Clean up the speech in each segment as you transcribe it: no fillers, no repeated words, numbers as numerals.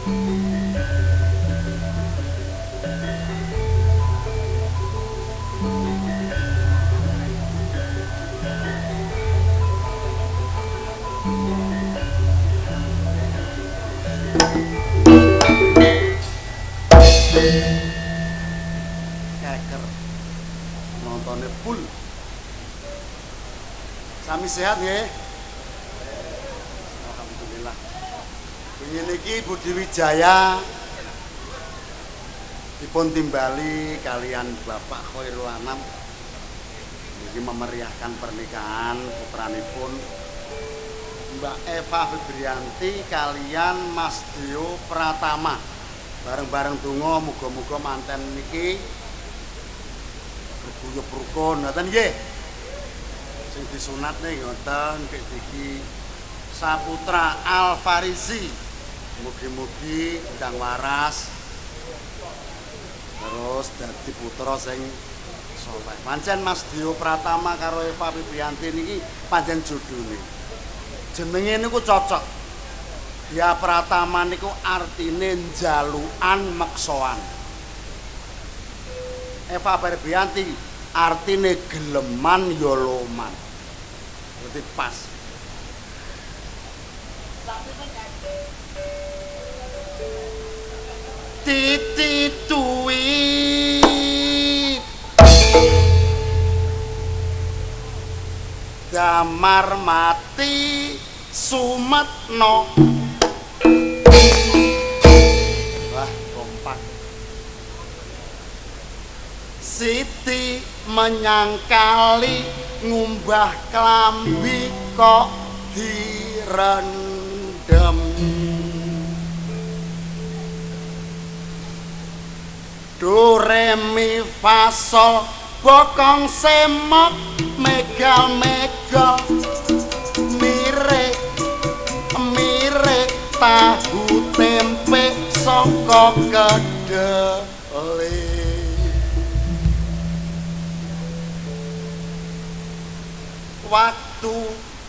Keker nontone full. Sami sehat nggih. Alhamdulillah. Wingi niki Budi Wijaya dipun timbali kalian Bapak Khairul Anam niki memeriahkan pernikahan putranipun Mbak Eva Febrianti kalian Mas Dio Pratama. Bareng-bareng donga muga-muga manten niki guyub rukun ngoten nggih. Sing disunatne ngoten Dik Diki Saputra Al Farisi. Mugi-mugi ndang waras terus dadi putra sing saleh. Pancen Mas Dio Pratama karo Eva Febrianti niki pancen jodhone. Jenenge niku cocok. Dia Pratama niku artine njalukan meksoan. Eva Febrianti artine geleman ya loman. Berarti pas. Titi tuwit damar mati sumetno. Wah, kompak. Siti menyangkali ngumbah klambi kok direndam. Do re mi fa sol bokong semok megal megal mire mire tahu tempe saka kedele. Waktu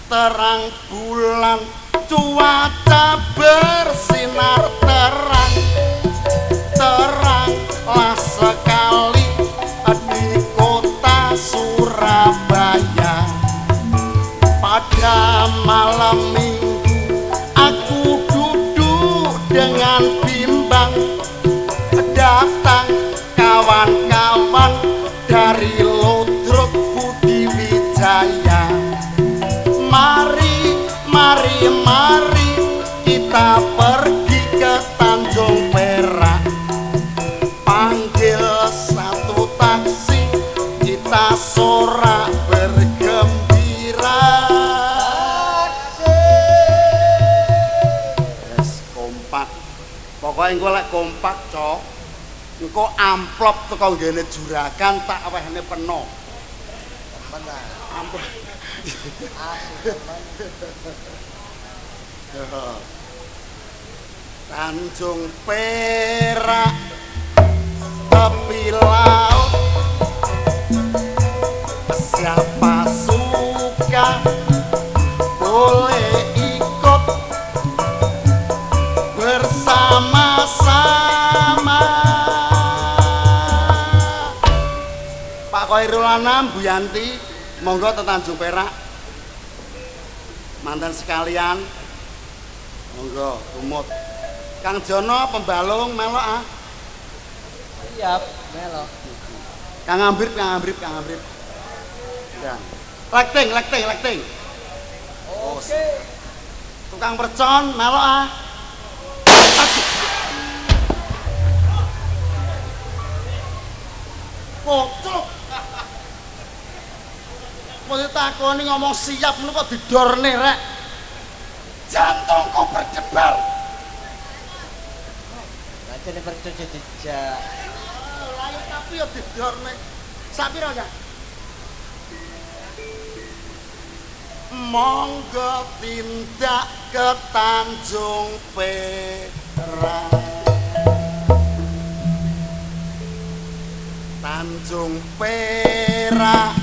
terang bulan cuaca bersinar terang teranglah sekali di kota Surabaya. Pada malam minggu aku duduk dengan bimbang, datang kawan-kawan dari Ludruk Budi Wijaya. Mari, mari, mari kita pergi ke Tanjung Perak. Panggil satu taksi, kita sorak bergembira. Yes, kompak. Pokoknya engko lek kompak, Cok. Engko amplop teko nggene juragan tak wehne peno. Temen. Amplop. Asik temen. Tanjung Perak tepi laut, siapa suka boleh ikut bersama-sama. Pak Khairul Anam, Bu Yanti, monggo ke Tanjung Perak. Mantan sekalian, monggo rumut. Kang Jono pembalung melok ah. Siap, melok. Kang Ambrip, Kang Ambrip, Kang Ambrip. Dan lekting, lekting, lekting. Oke. Tukang mercon melok ah. Aduh. Kocok. Mau ditakoni ngomong siap ngono kok didorne rek. Jantungku berdebar. Lajane mercon dijak. Lah ya tapi ya didorne. Sak pira ya? Monggo tindak ke Tanjung Perak. Tanjung Perak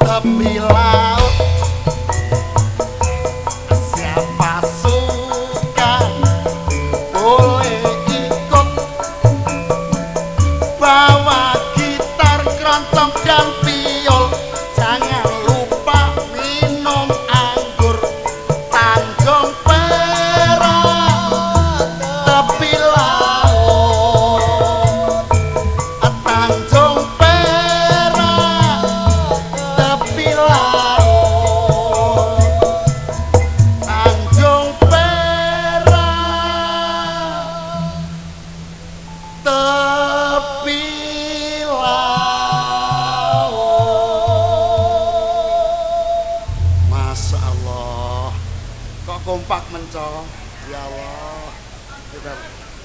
tepi laut, siapa suka boleh tepi laut. Tanjung Perak tepi laut. Tanjung Perak tepi laut. Masya Allah, kok kompak menco. Ya Allah.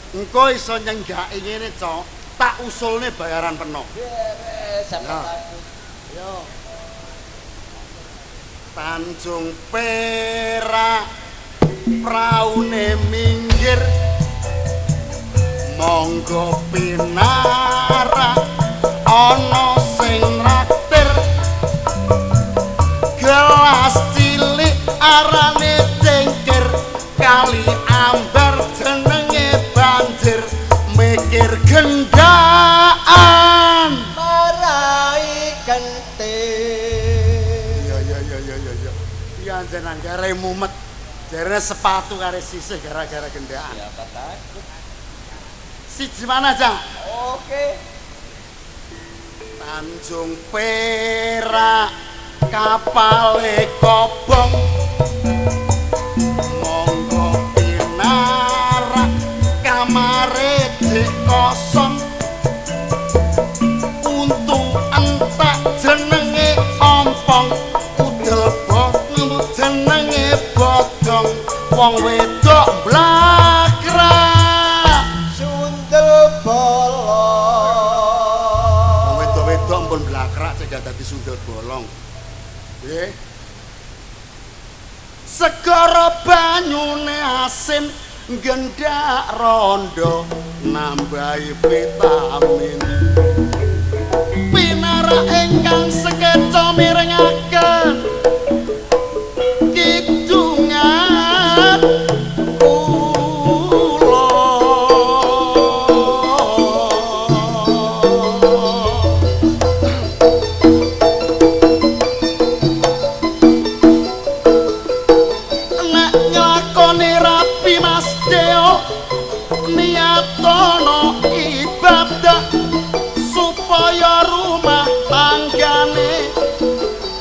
Engko iso nyenggaki ngene, Cok. Tak usulne bayaran penuh. Beres sampe takut. Yo. Tanjung Perak praune minggir, monggo pinarak ana sing traktir. Gelas cilik arane cengkir, kali ambar jenenge banjir, mikir gendaan marai kentir. Iya iya iya iya iya. Iya anjenan gare mumet. Jarene sepatu kare sisih gara-gara gendaan. Siapa takut? Siji mana, Jang? Oke. Tanjung Perak kapale kobong, monggo pinarak kamare jek kosong. Untu entek jenenge ompong, udel botmu jenenge bodong, wong wedok blakrak sundel bolong. Wong wedok-wedok pun blakrak cek dadi sundel bolong. Nggih. Segara banyune asin nggendak rondo nambahi vitamin. Pinarak ingkang sekeca mirengaken kidungan kula. Nek nglakoni rapi Mas Deo niatono ibadah supaya rumah tanggane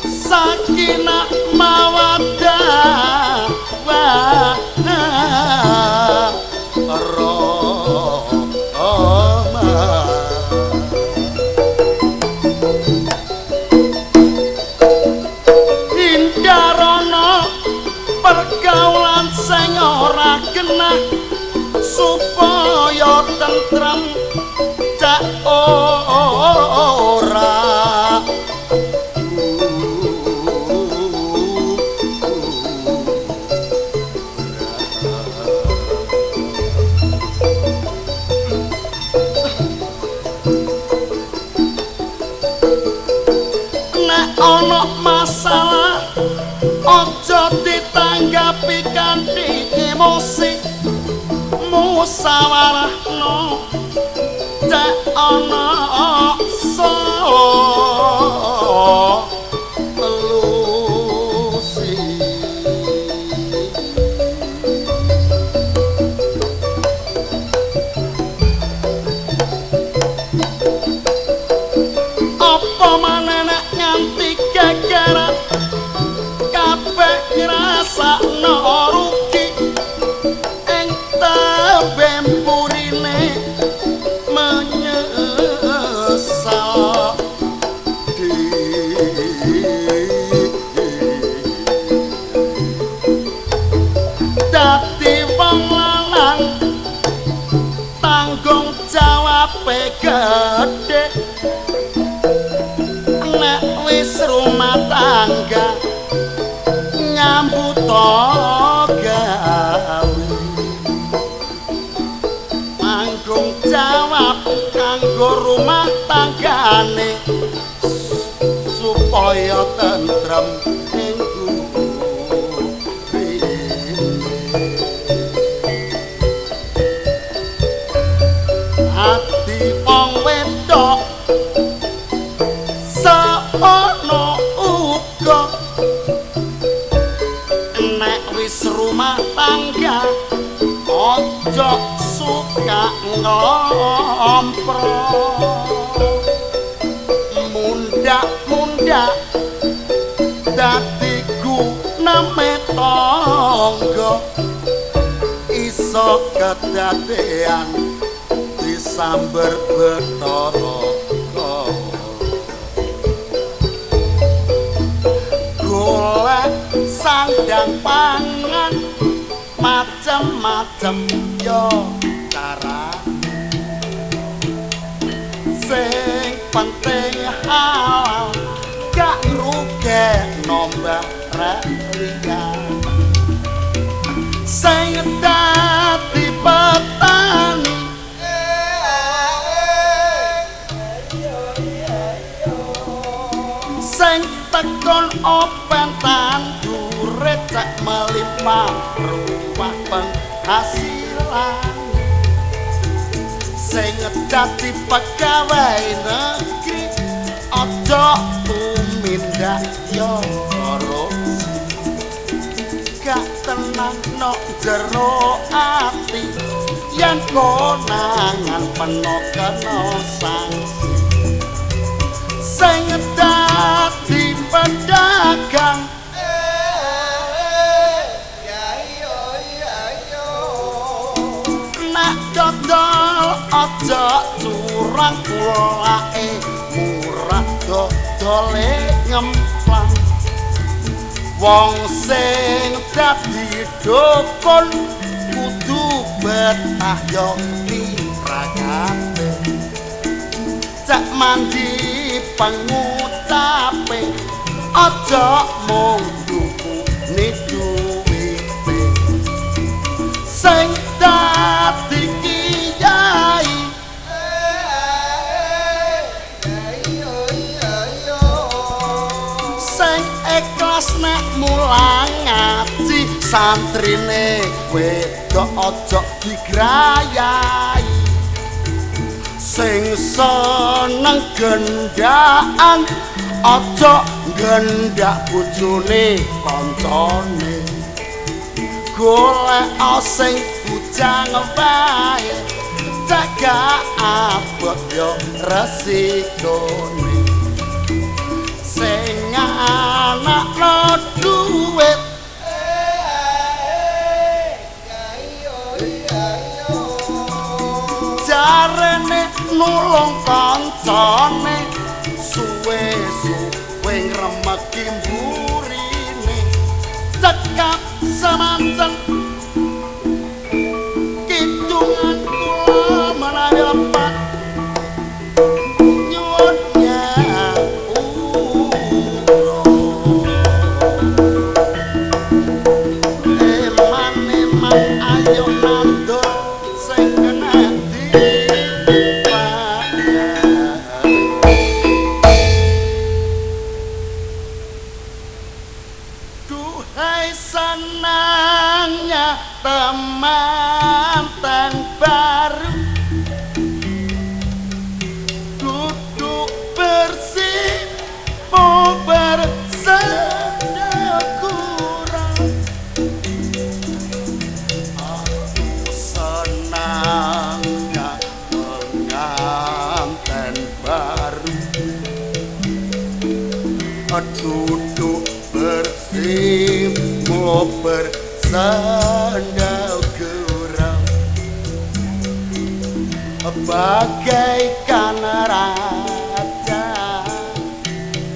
sakinah mawaddah warahmah. Hindarono pergaulan sing ora genah supaya tentrem cak ora. Nek ana masalah aja ditanggapi kanthi emosi, musyawarahno cek ana solusi. Apa maneh nek nganti gegeran kabeh ngrasakno rugi ing tembe mburine menyesal diri. Dadi wong lanang tanggung jawabe gedhe, nek wis rumah tangga nyambut gawe, tanggung jawab kanggo rumah tanggane supaya tentrem ing burine. Ati wong wedok saono uga, nek wis rumah tangga aja suka kak ngompro mundak-mundak dadi guname tangga iso kedadean disamber Bathara golek sandang pangan macem-macem yo cara sing penting halal gak ngrugekno mbah rek liyan sing dadi petani sing tekon open tandure cek melimpah ruwah penghasilan sing dadi pegawai negeri aja tumindak yo korupsi gak tenang no jero ati yen konangan peno kena sanksi sing dadi pedagang nak dodol aja curang kulake murah dodole ngemplang wong sing dadi dukun kudu betah yo tirakate cek mandi pengucape aja mung dukune duwite sing dadi kiai sing ikhlas nek mulang ngaji santrine wedok aja digrayai sing seneng gendaan aja gendak bojone kancane golek sing bujang wae cek gak abot yo resikone sing anakno duwit jarene nulung kancane suwe-suwe ngremeki mburine cekap semanten kidungan kula menawi lepat nyuwun nyapura eman-eman ayo nandur sing kena duhai senangnya temanten baru duduk bersih bersenda kurang aku senangnya pengantin baru duduk bersih bersenda kurang bagaikan raja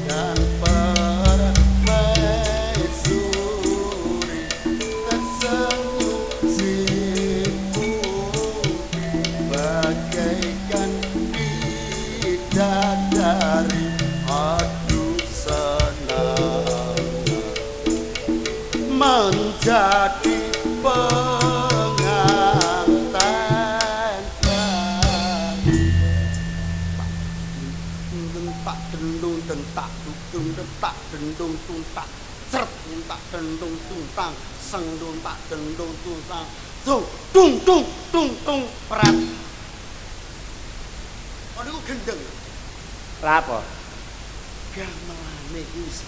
dan permaisuri tersenyum sipu bagaikan bidadari aduh senang menjadi pengantin baru. Tak dendung dentak dudung dentak dendung tuntak cert tak dendung tuntang seng dung tak dendung tuntang dung dung dung dung dung prat. Oh niku gendeng. Lha apa? Gamelane iki wis.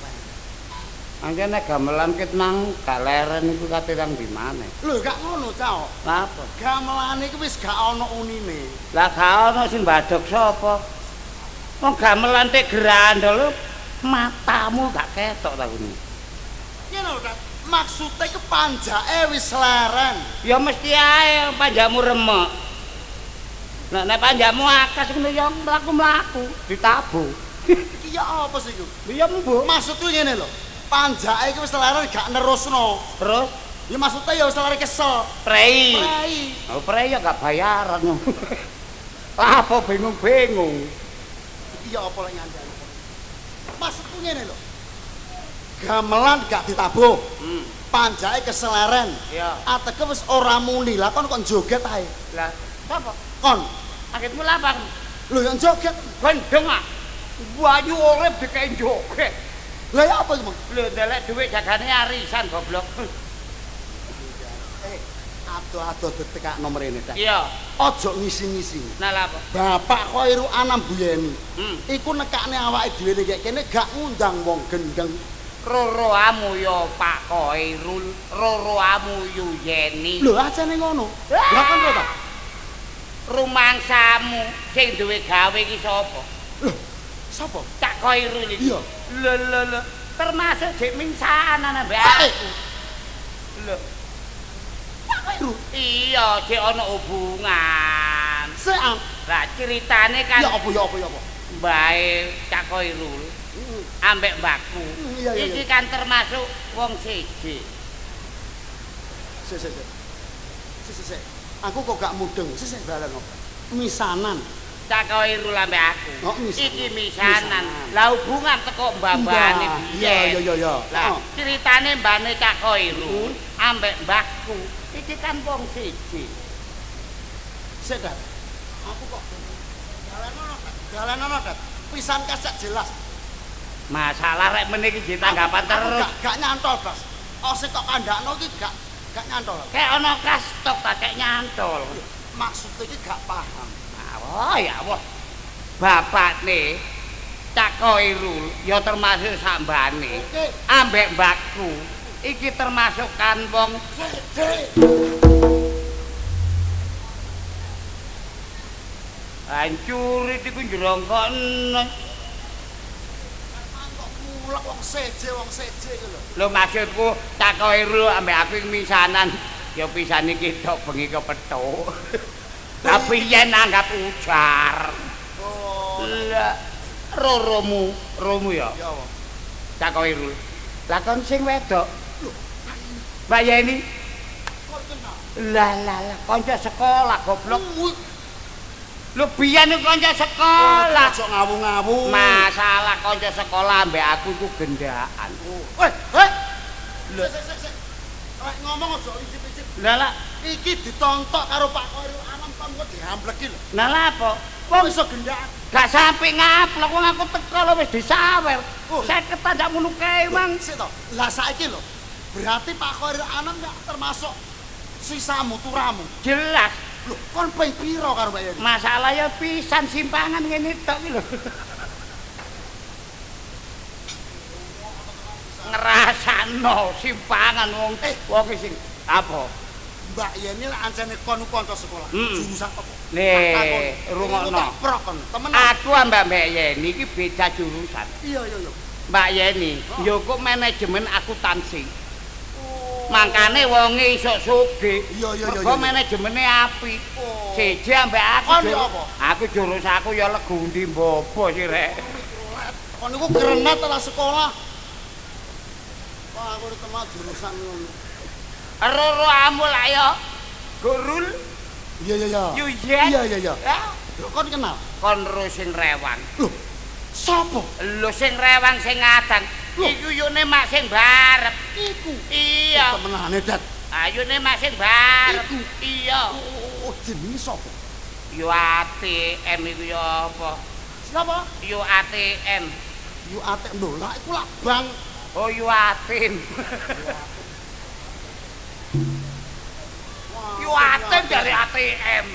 Angke nek gamelan ket nang gak leren iku kate nang ndi maneh. Lho gak ngono, Cak. Lah apa? Gamelane iku wis gak ana unine. Lah gak ana sing badhog sapa? Wong gamelan tek grandol matamu gak ketok ta kuwi. Ngene lho, Tat. Maksude iku panjake wis leren. Ya mesti ae panjakmu remek. Nek nek panjakmu akas ngono ya mlaku-mlaku ditabuh. Iki ya apa sih iku? Ya mbuh. Maksudku ngene lho. Panjake iku wis leren gak nerusno. Terus ya maksudnya ya wis leren kesel. Prei. Prei. Oh, prei ya gak bayaran. Apa bingung-bingung. Iki ya apa lek ngandani. Maksudku ngene lho. Gamelan gak ditabuh. Panjake keseleren. Iya. Ateke wis ora muni. Lah kon kok joget ae. Lah sapa? Kon. Akitmu lha apa? Lho ya joget. Gendeng ah. Wayu urip dikek joget. Lah ya apa iku, Mang? Lho ndelek dhuwit jagane arisan goblok. Ado-ado detekakno mrene ta. Iya. Aja ngisi-ngisi. Nah lha apa? Bapak Khairul Anam Buyeni. Iku nekakne awake dhewe nek kene gak ngundang wong gendeng. Roroamu ya Pak Khairul, roroamu yu Yeni. Lho ajane ngono. Lah kon ta? Rumangsamu sing duwe gawe iki sapa? Lho, sapa? Cak Khairul iki. Iya. Lho lho lho, termasuk jek mingsanan ambek aku. Lho. Pak Khairul? Iya, jek ana hubungan. Sik. Lah ceritane kan ya apa ya apa ya apa? Mbae Cak Khairul ambek mbakku. Iya, iya, iki kan termasuk wong siji. Sik sik sik. Sik sik sik. Aku kok gak mudeng. Sik sik baleno. Misanan. Cak Khairul ambek aku. Oh, misanan. Iki misanan. Lah hubungan teko mbah-mbahane biyen. Iya iya iya iya. Lah ceritane mbahne Cak Khairul ambek mbahku iki kan wong siji. Sik dah. Aku kok dalenono, dalenono dah. Pisan kasak jelas. Masalah rek meniki nggih tanggapan terus. Gak nyantol, Bas. Ose kok kandakno iki gak nyantol. Kayak ana kastok ta kek nyantol. Maksud iki gak paham. Oh ya Allah. Bapakne Cak Khairul ya termasuk sambane. Ambek mbakku iki termasuk kan wong siji. Hancur iku njrongkokne. Kok mulek wong seje iki lho. Lho maksudku Cak Khairul ambek aku iki misanan ya pisan iki tok bengi kepethuk. Tapi yen anggap ujar. Oh. Lah roromu, romu ya. Ya apa? Cak Khairul. Lah kon sing wedok. Lho, Mbak Yeni. Kon kenal. Lah lah lah kanca sekolah goblok. Lho biyen iku kanca sekolah. Aja ngawu-ngawu. Masalah kanca sekolah ambek aku iku gendaan. Weh, heh. Lho sik sik sik. Lek ngomong aja icip-icip. Lah lah iki ditontok karo Pak Khairul Anam kon kok dihambleki lho. Lah lha apa? Wong iso gendaan. Gak sampe ngaplok wong aku teko lho wis disawer. 50 ndak ngono kae, Mang. Sik to. Lah saiki lho. Berarti Pak Khairul Anam gak termasuk sisamu turamu. Jelas. Lho, kon ping pira karo Mbak Yeni? Masalah ya pisan simpangan ngene tok iki lho. Ngrasakno simpangan wong wong sing apa? Mbak Yeni lek ancene kon kanca sekolah, jurusan apa? Nih, rungokno. Aku ambek Mbak Yeni iki beda jurusan. Iya iya iya. Mbak Yeni yo kok manajemen akuntansi. Mangkane wonge iso sugih. Iya iya iya. Mergo manajemene apik. Siji ambek aku. Kon yo apa? Aku jurus aku ya legundi mbobo sih rek. Kon niku kerenet ora sekolah. Wah, aku teman jurusan ngono. Roro amu lah ya. Gurul. Iya iya iya. Yuyen. Iya iya iya. Lho kon kenal? Kon ro sing rewang. Lho, sapa? Lho sing rewang sing ngadang. Iku yune mak sing barep. Iku. Iya. Temenane, Dat. Ayune mak sing barep. Iku. Iya. Oh, jenenge sapa? Yo ATM iku yo apa? Siapa? Yo ATM. Yo ATM lho, lah iku lak bank. Oh, yo ATM. Yo ATM dari ATM.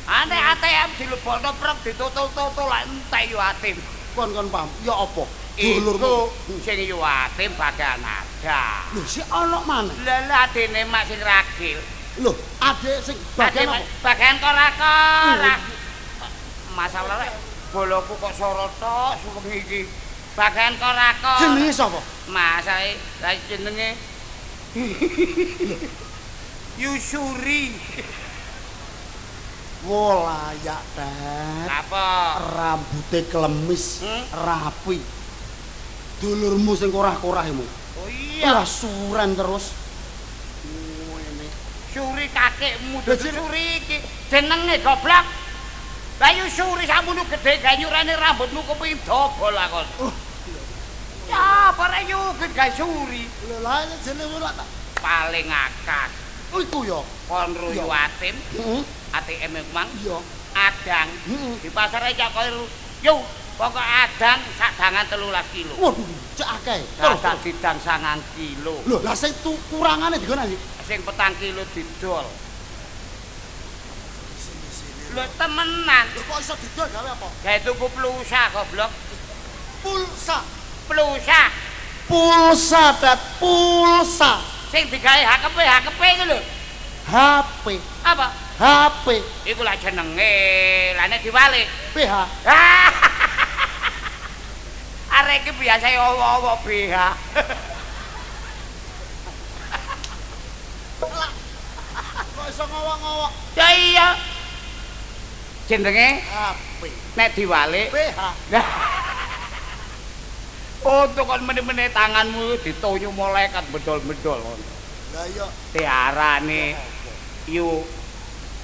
Ane ATM dilebokno prek ditutul-tutul lak entek yo ATM. Kon-kon paham. Ya apa? Iku sing yuwate bagian ada. Lho, sik ana maneh. Lha lha adene mak sing ragil. Lho, adek sing bagian apa? Bagian kora-kora. Masalah rek boloku kok soro tok suwengi iki. Bagian kora-kora. Jenenge sapa? Masae lah jenenge Yusuri. Wo layak, Tet. Apa? Rambute klemis, rapi. Dulurmu sing korah-korah imu. Oh iya. Lah suren terus. Ngene. Suri kakekmu dudu suri iki. Jenenge goblok. Lah Yusuri sakmono gedhe ganyurane rambutmu kepengin dobol akon. Ya, apa rek yu gawe suri. Lho lah jenenge ora tak paling akak. Iku ya kon ruyu atim. Heeh. ATM iku mang. Iya. Adang. Heeh. Di pasare cak koyo yu, pokok adang sak dangan 13 kilo. Waduh, cek akeh. Terus tak didang 9 kilo. Lho, lah sing kurangane digono iki? Sing 4 kilo didol. Lho temenan. Lho kok iso didol gawe apa? Gawe tuku pulsa goblok. Pulsa. Pulsa. Pulsa, Tet, pulsa. Sing digawe HKP, HKP iku lho. HP. Apa? HP. Iku lah jenenge, lah nek diwalik PH. Arek iki biasa owo-owo BH. Lah. Kok iso ngowok-ngowok? Ya iya. Jenenge HP. Nek diwalik PH. Untuk kon meneh-meneh tanganmu ditonyo malaikat bedol-bedol ngono. Lah iya diarani yu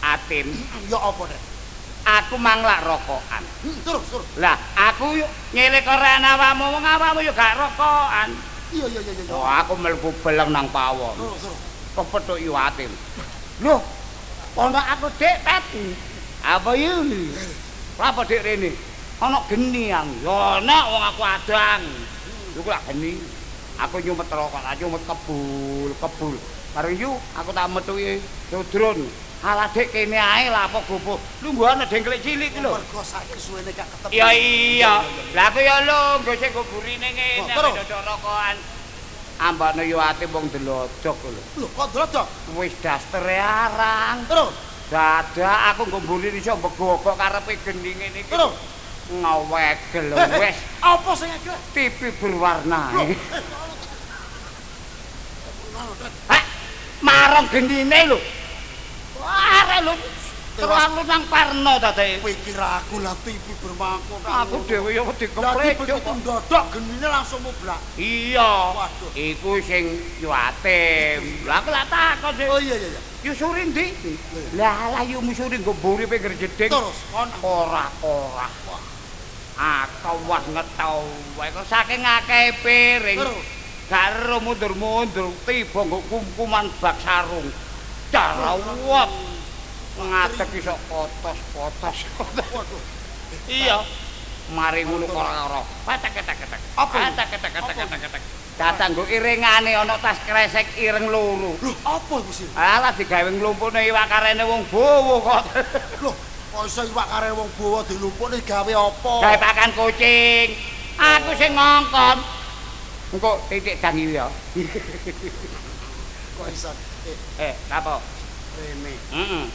atim. Ya apa, Dek? Aku manglak rokokan. Terus, terus. Lah, aku nyelek korean awakmu, wong awakmu yo gak rokokan. Iya, iya, iya, iya. Oh, aku mlebu beleng nang pawon. Terus, terus. Kepethuk yu atim. Loh, ono aku Dek, Tet. Apa yu? Apa Dek rene? Ono geni ang. Ya ana wong aku adang. Iku lak geni. Aku nyumet rokok, aku nyumet kebul, kebul. Bareng yu aku tak metuki sudrun. Alah Dek kene ae lah apa gopo. Lungguh ana dengklek cilik iki lho. Mergo saiki suwene gak ketemu. Ya iya. Lah aku ya lungguh sing nggo burine ngene dodok rokokan. Ambakne yo ati wong delodok lho. Lho kok delodok? Wis dastere arang. Terus dadak aku nggo burine iso mbegogok karepe geni ngene iki. Terus ngewegel wis. Apa sing ngegel? TV berwarna. Heh, marang genine lho. Wah, arek lho terlalu nang Parno ta, Dek. Pikir aku lah TV bermangkuk. Aku dhewe yo wedi keplek. Begitu ndodok genine langsung mublak. Iya. Waduh. Iku sing yu atim. Lah aku lak takon sih. Oh iya iya iya. Yu suri ndi? Lah lah yu musuri nggo mburi pinggir jeding. Terus kon ora-ora. Aku wah ngetau wae kok saking akeh piring. Terus gak ero mundur-mundur tiba nggo kumkuman bak sarung. Carawat ngadeg iso kotos-kotos. Waduh. Iya. Mari ngono ora-ora. Patek-tek-tek. Apa? Patek-tek-tek-tek. Datang nggo iringane ana tas kresek ireng loro. Lho, apa iku sih? Alah digawe nglumpukne iwak karene wong bowo kok. Lho, kok iso iwak kare wong bowo dilumpukne gawe apa? Gawe pakan kucing. Aku sing ngongkon. Engko titik dang iki ya. Kok iso? Apa? Rene. Heeh.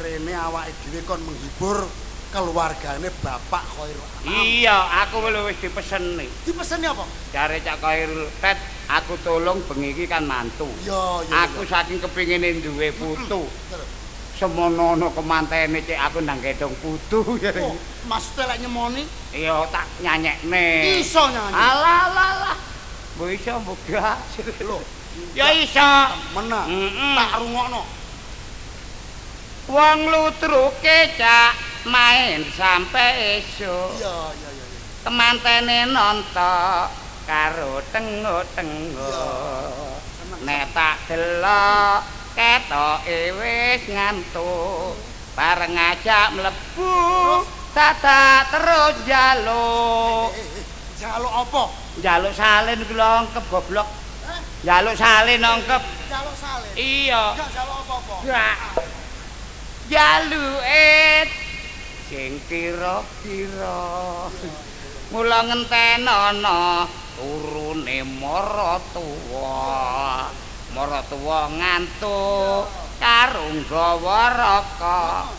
Rene awake dhewe kon menghibur keluargane Bapak Khairul Anam. Iya, aku wis dipeseni. Dipeseni apa? Jare Cak Khairul, "Tet, aku tolong bengi iki kan mantu." Iya, iya. Aku saking kepingine duwe putu. Semono ana kemantene cek aku nang gendong putu. Oh, maksude lek nyemoni? Iya, tak nyanyekne. Iso nyanyi. Alah alah alah. Mbok iso mbok gak. Lho, ya iso. Menang. Tak rungokno. Wong lutruke Cak main sampe esuk. Iya, iya, iya. Kemantene nonton karo tengok-tengok. Nek tak delok ketoke wis ngantuk. Bareng ngajak mlebu dadak terus njaluk. Njaluk apa? Njaluk salin ku longkep goblok. Njaluk salin longkep. Njaluk salin. Iya. Gak njaluk apa-apa. Gak. Jaluke sing pira-pira. Mula ngentenono turune maratuwa. Maratuwa ngantuk karo nggawa raka.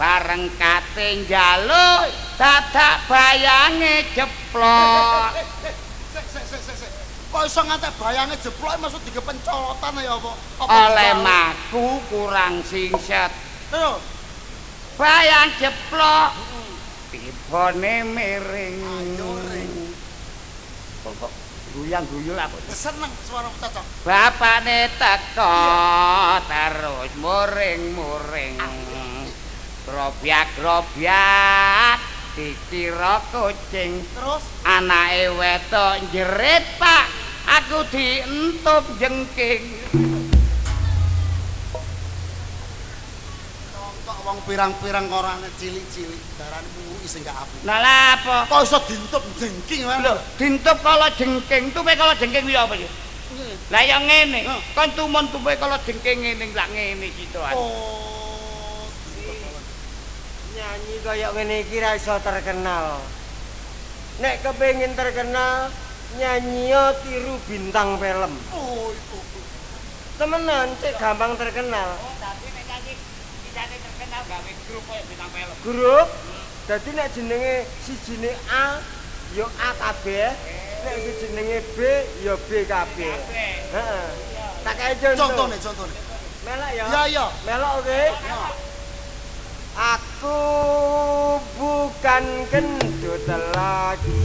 Bareng kate njaluk dadak bayange jeplok. Sik sik sik sik sik. Kok iso ngantek bayange jeplok maksud dige pencolotan ya apa? Oleh maku kurang singset. Terus bayang jeplok. Tibane miring. Ayo ring. Kok guyang-guyu aku. Seneng suara cocok. Bapane teko terus muring-muring. Grobyak-grobyak dikira kucing. Terus anake wedok njerit, Pak. Aku dientup jengking. Kok wong pirang-pirang orane cilik-cilik darane muruki sing gak apik. Lah lha apa? Kok iso dientup jengking wae lho? Dientup kala jengking, tupe kala jengking kuwi apa ya? Lah ya ngene, kon tumun tupe kala jengking ngene lak ngene sitoan. Oh, nyanyi kaya ngene iki ra iso terkenal. Nek kepengin terkenal, nyanyiyo tiru bintang film. Oh, iku. Temenan, cek gampang terkenal. Oh, dadi nek nyanyi isane terkenal gawe grup kaya bintang film. Grup? Dadi nek jenenge sijine A, ya A kabeh. Nek si jenenge B, ya B kabeh. Heeh. Tak kei contoh. Contone, contone. Melok ya? Iya, iya. Melok oke? Aku bukan gendut lagi.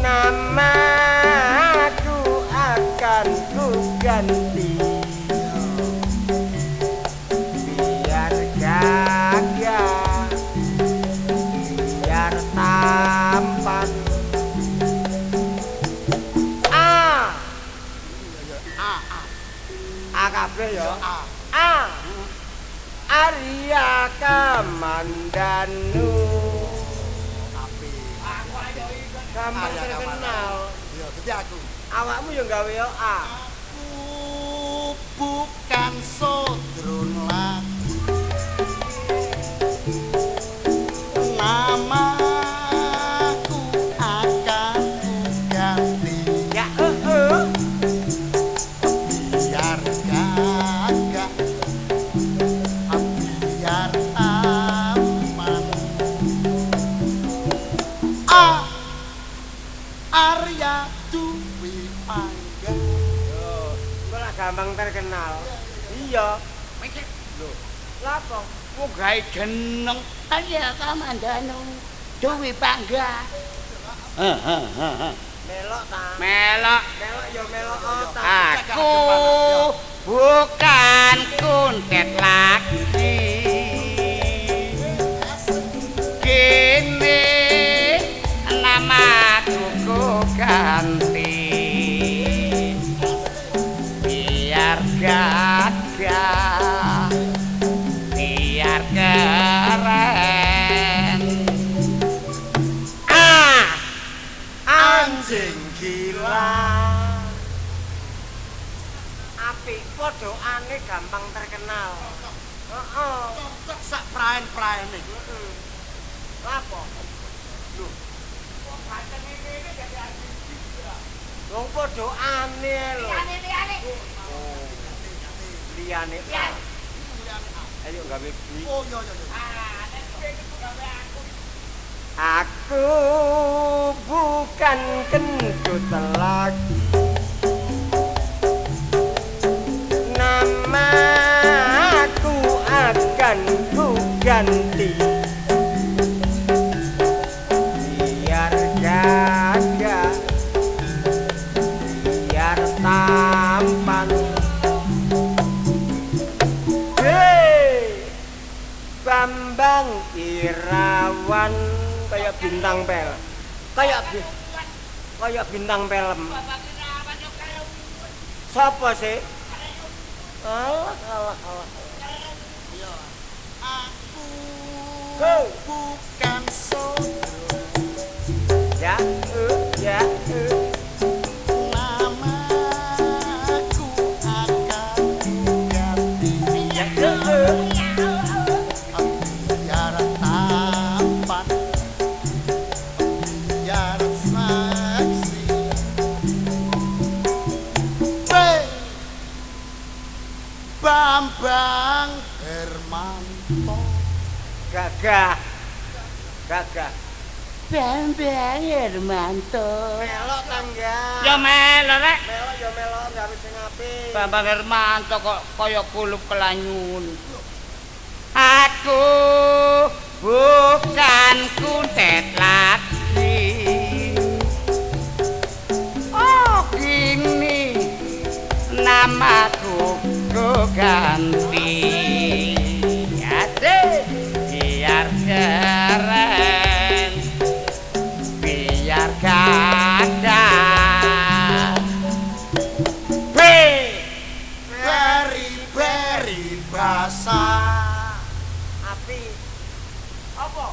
Namaku akan ku ganti. Biar gagah, biar tampan. A. A A. A kabeh ya. A. A. Arya Kamandanu. Apik. Gampang terkenal. Iya, dadi aku. Awakmu yo gawe yo A. Aku bukan sodron lagi. Namaku akan ku ganti. Ya, Biar gagah, biar tampan. A. Arya Dwi Pangga. Yo, engko lah gampang terkenal. Iya. Mikir lho. Lah apa? Wong gawe jeneng Arya Kamandanu Dwi Pangga. Heeh. Melok ta? Melok. Melok ya melok ta. Aku bukan kuntet lagi. Kini namaku ku ganti. Biar gagah, biar keren. Ah, anjing gila. Apik podhokane gampang terkenal. Heeh. Cocok sak praen-praene. Heeh. Lah apa? Lho, wong ganteng ngene dadi artis. Wong podhokane lho. Liyane-liyane. Liyane. Ayo gawe B. Oh iya iya iya. Ah, nek kowe iku gawe aku. Aku bukan gendut lagi. Namaku akan ku ganti. Biar gagah, biar tampan. Hey, Bambang Irawan kayak bintang film. Kayak bintang film. Sapa sih? Alah, alah, alah. Iya. Aku Go. bukan sodro. Ya, ya, Namaku akan ku ganti. Ya, Biar tampan. Hermanto. Gagah. Gagah. Bambang Hermanto. Melok tangga. Ya melok rek. Melok ya melok gawe sing apik. Bambang Hermanto kok kaya kulup kelanyun. Aku bukan kuntet lagi. Oh gini namaku ku ganti. Asik biar keren, biar gagah. B Beri beri basah. Api. Apa?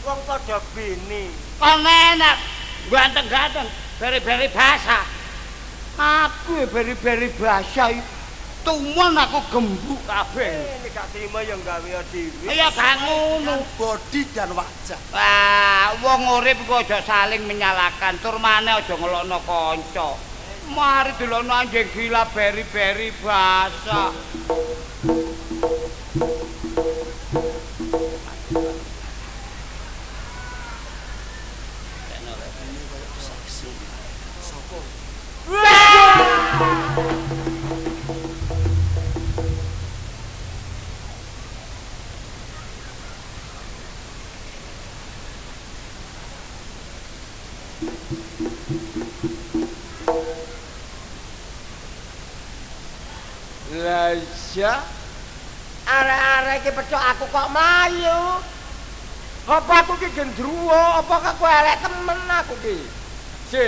Wong padha bini. Kon enak ganteng-ganteng beri-beri basah. Aku beri-beri basah tumon aku gembuk kabeh. Nek gak trimo ya gawe dhewe. Ya gak ngono. Bodi dan wajah. Wah, wong urip iku aja saling menyalahkan, tur maneh aja ngelokno kanca. Mari delokno anjing gila beri-beri basah. Lah iya. Arek-arek iki pethuk aku kok mlayu. Apa aku ki gendruwo, apa aku elek temen aku ki? Si.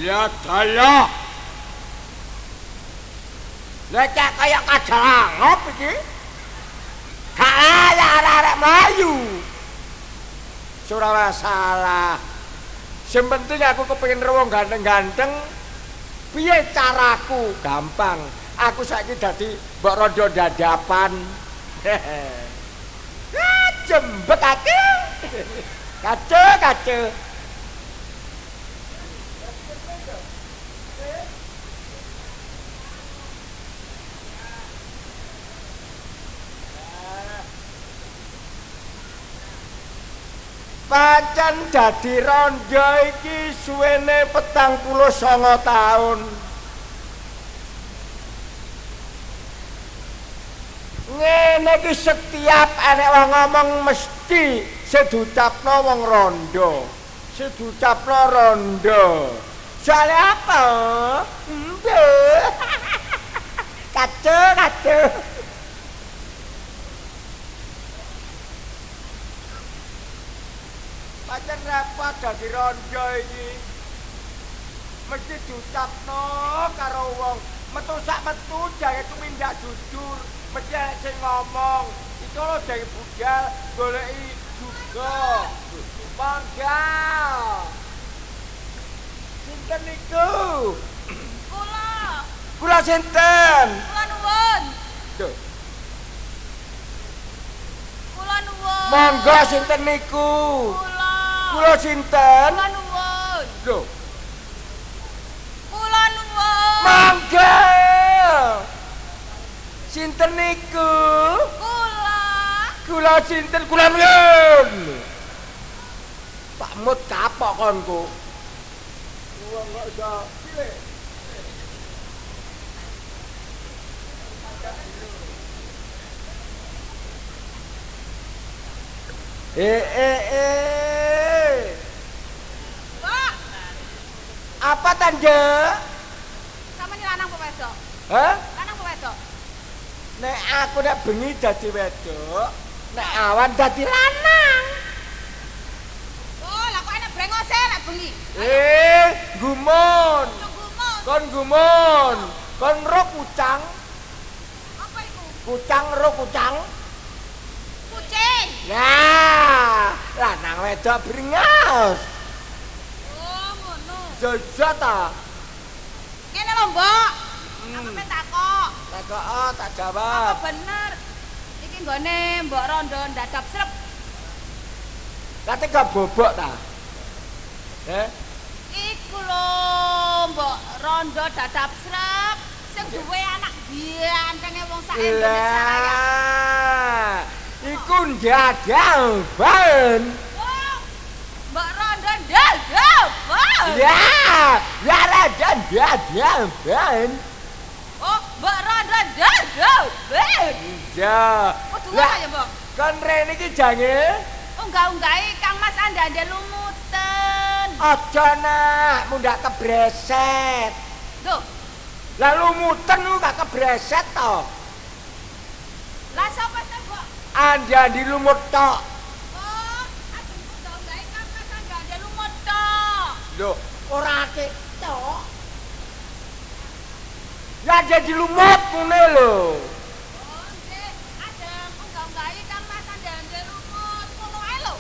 Ya daya. Lah cak kaya kajalangop iki. Gak layak arek-arek mlayu. Ora salah. Sing penting aku kepengin wong ganteng-ganteng. Piye caraku? Gampang. Aku saiki dadi mbok rondo dadapan. Ah, jembek aku. Kace, kace. Pancen dadi rondo iki suwene 49 taun. Ngene iki setiap enek wong ngomong mesti sing diucapno wong rondo. Sing diucapno rondo. Soale apa? Mbah. Kace, kace. Pancen repot dadi rondo iki. Mesti diucapno karo wong. Metu sak metu jange tumindak jujur. Mesti enek sing ngomong. Iku lho jange budal goleki juga. Mangga. Sinten niku? Kula. Kula sinten? Kula nuwun. Lho. Kula nuwun. Monggo sinten niku? Kula. Kula sinten? Kula nuwun. Lho. Kula nuwun. Mangga. Sinten niku? Kula. Kula sinten? Kula nuwun. Pak Mut kapok konku. Wong kok iso cilik. Pak. Apa tanda? Sampeyan iki lanang apa wedok? Hah? Lanang apa wedok? Nek aku nek bengi dadi wedok, nek awan dadi lanang. Oh, lah kok enek brengose nek bengi. Gumun. Kon gumun. Kon ro kucang. Apa iku? Kucang ro kucang. Kucing. Nah, lanang wedok brengas. Oh, ngono. Jajak ta? Ngene lho, Mbok. Aku pengen takok. Takok, oh, tak jawab. Apa bener iki nggone Mbok Rondo ndadap srep? Kate gak bobok ta? Heh? Iku lho, Mbok Rondo dadap srep sing duwe anak Biantenge wong sak Indonesia Raya. Iku ndadal ban. Mbok Rondo ndadal ban. Ya, ya Rondo ndadal ban. Oh, Mbok Rondo ndadal ban. Iya. Lah ya, Mbok. Kon rene iki jange unggah-unggahi Kang Mas andande lumuten. Aja nak, mundak kebreset. Lho. Lah lumuten ku gak kebreset to. Lah sapa sih, Mbok? Andandi lumut tok. Oh, ajeng unggah-unggahi Kang Mas andande lumut tok. Lho, ora akeh tok. Ya jadi lumut ngene lho. Oh, nggih. Ajeng unggah-unggahi Kang Mas andande lumut ngono ae lho.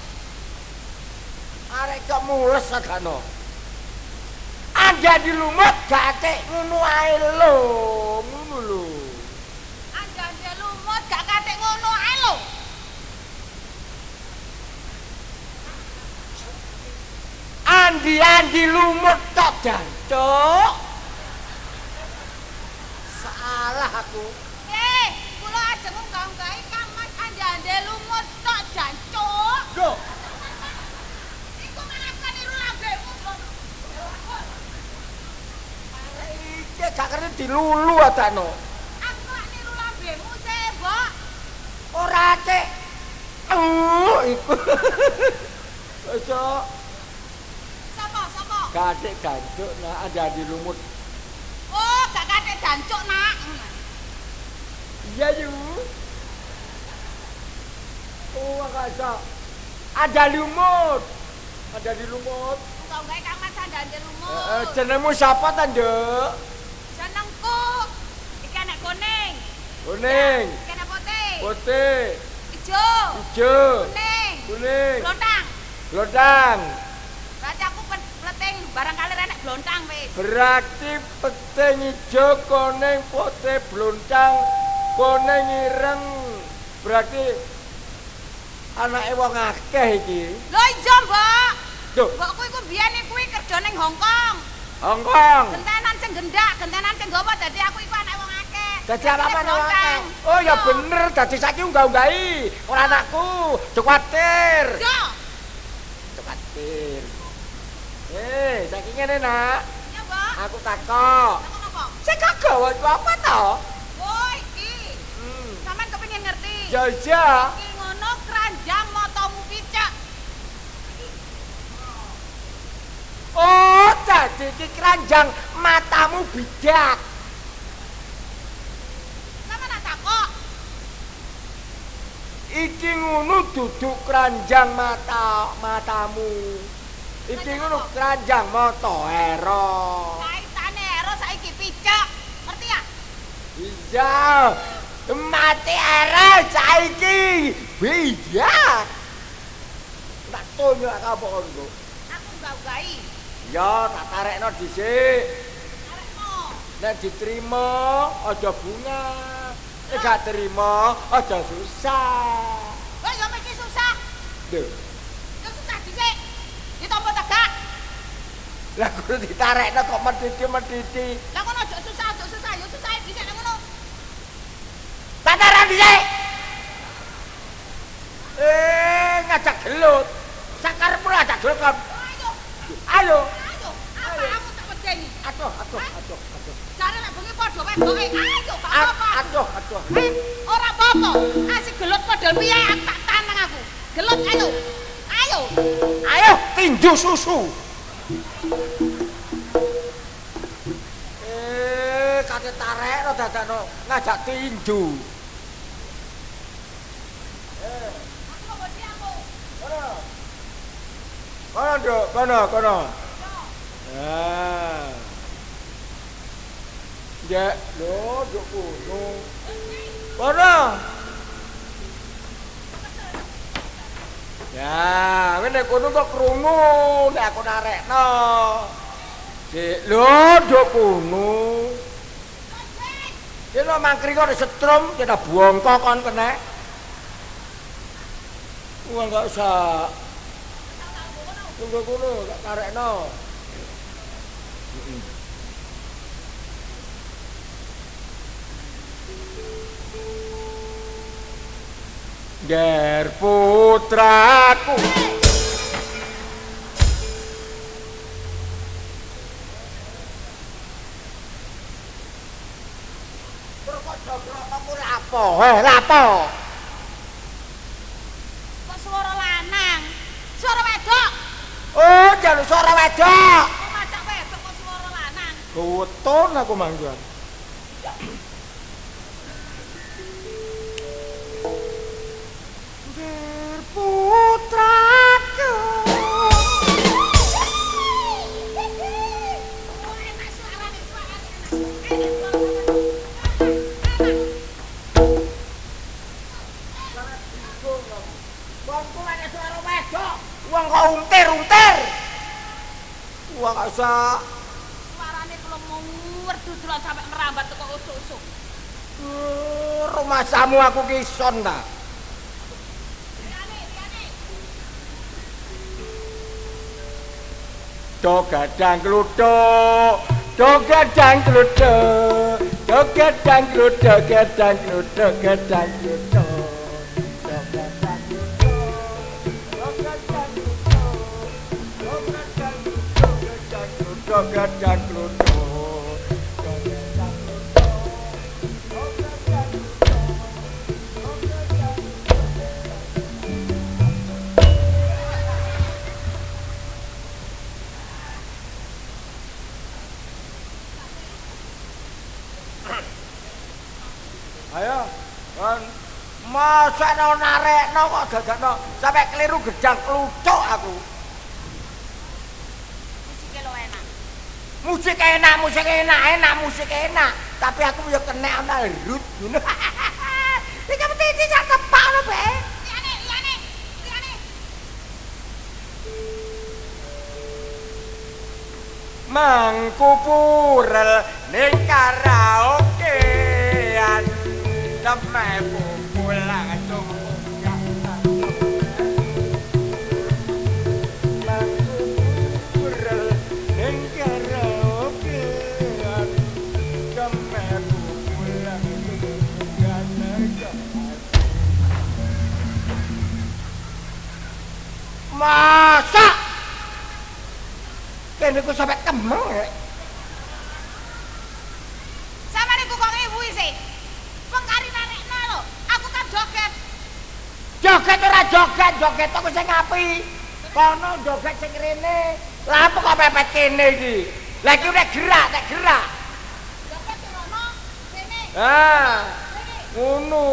Arek kok mules agano. Andandi lumut gak atik ngono ae lho, ngono lho. Andande lumut gak katik ngono ae lho. Andi-andi lumut tok jancuk. Salah aku. Nggih, kula ajeng unggah-unggahi Kang Mas andi-andi lumut tok jancuk. Lho. Iku malah niru lambemu, Bro. Iki gak kene dilulu adano. Aku lak niru lambemu sih, Mbok. Ora cek. Iku. Ojo. Sapa, sapa? Katik jancuk nak andi-andi lumut. Oh, gak katik jancuk, Nak. Iya, yu. Oh, gak iso. Ada lumut. Ada di lumut. Unggah-unggahi Kang Mas andande lumut. Jenengmu sapa ta, Nduk? Jenengku iki enek kuning. Kuning. Iki enek putih. Putih. Ijo. Ijo. Kuning. Kuning. Blontang. Blontang. Berarti aku pleting barangkali enek blontang wis. Berarti peting ijo, kuning, putih, blontang, kuning ireng. Berarti anake wong akeh iki. Lho iya, Mbok. Lho, Mbokku iku biyen kuwi kerja ning Hong Kong. Hong Kong. Gentenan sing gendak, gentenan sing gawa dadi aku iku anake wong akeh. Dadi apa-apa wong akeh. Oh ya bener, dadi saiki unggah-unggahi. Ora anakku, aja kuwatir. Yo. Aja kuwatir. Saiki ngene, Nak. Ya, Mbok. Aku takok. Takok napa? Sing kagawa iku apa to? Oh, iki. Sampeyan kepengin ngerti? Ya iya. Iki ngono keranjang motomu picek. Oh, dadi iki keranjang matamu bidak. Sampeyan nak takok. Iki ngono duduk keranjang matamu. Iki ngono keranjang mata Hera. Kaitane Hera saiki picek. Ngerti ya? Iya. Mati Hera saiki bijak. Tak tonyo apa kon kok. Aku unggah-unggahi. Ya, tak tarekno dhisik. Tarekno. Nek diterima aja bunga. Nek gak terima aja susah. Wah, ya mesti susah. Lho, ya susah dhisik. Ditampa ta gak? Lah kudu ditarekno kok medhiti-medhiti. Lah kono aja susah, ya susah dhisik nek ngono. Tak tarik dhisik. Ngajak gelut. Sakarepmu ngajak gelut kon. Ayo. Ayo. Ayo. Apa aku tak wedeni? Aduh, aduh, aduh, aduh. Jare nek bengi padha wedoke. Ayo, gak apa-apa. Aduh, aduh. Ora apa-apa. Asik gelut padha piye aku tak tantang aku. Gelut ayo. Ayo. Ayo tinju susu. Kate tarekno dadakno ngajak tinju. Aku mau bodi aku. Kono. Kono, Nduk, kono, kono. Nah. Ya, lho, nduk kono. Kono. Ya, ngene kono kok krungu nek aku narekno. Dik, lho, nduk kono. Yen mangkri kok disetrum, kita bongko kon kenek. Wah, enggak usah. Tunggu kono, tak tarekno. Heeh. Ger putraku. Terus kok jogrok aku lapo? Heh, lapo? Kok suara lanang? Suara wedok. Oh, jaluk suara wedok. Kok macak wedok kok suara lanang? Keweton aku manggon. Ger putraku. Oh, enak suarane, suarane enak. Enak suarane. Enak. Wongku ana suara wedok, wong kok untir-untir. Wong kok iso Suarane kula werdu delok sampe merambat teko usuk-usuk. Rumasamu aku ki ison ta. Liyane, liyane. Do gadang kluthuk, do gadang kluthuk, do gadang kluthuk, gadang kluthuk, gadang kluthuk. Do gadang kluthuk, do gadang kluthuk, do gadang kluthuk, gadang kluthuk, gadang kluthuk. Do gadang kluthuk, do gadang kluthuk, do gadang kluthuk. Ayo, kon masa no narekno kok dadakno sampe keliru gedang kluthuk aku. Musike lo enak. Musik enak, musik enak, enak, musik enak. Tapi aku yo kena ana rut ngono. Iki mesti iki sak tepak lho, Be. Liyane, liyane, liyane. Mangku purel ning karaokean. Temeh pupul langsung munggah. Mangku purel ning karaokean. Temeh pupul langsung munggah. Masa kene ku sampe kemeng ya. Sampe niku kok ngewu sih. Wong kari narekno lho. Aku kan joget. Joget ora joget, joget aku sing api. Kono joget sing rene. Lah apa kok pepet kene iki? Lah iki nek gerak, nek gerak. Joget rono, rene. Ah, Rene. ngono.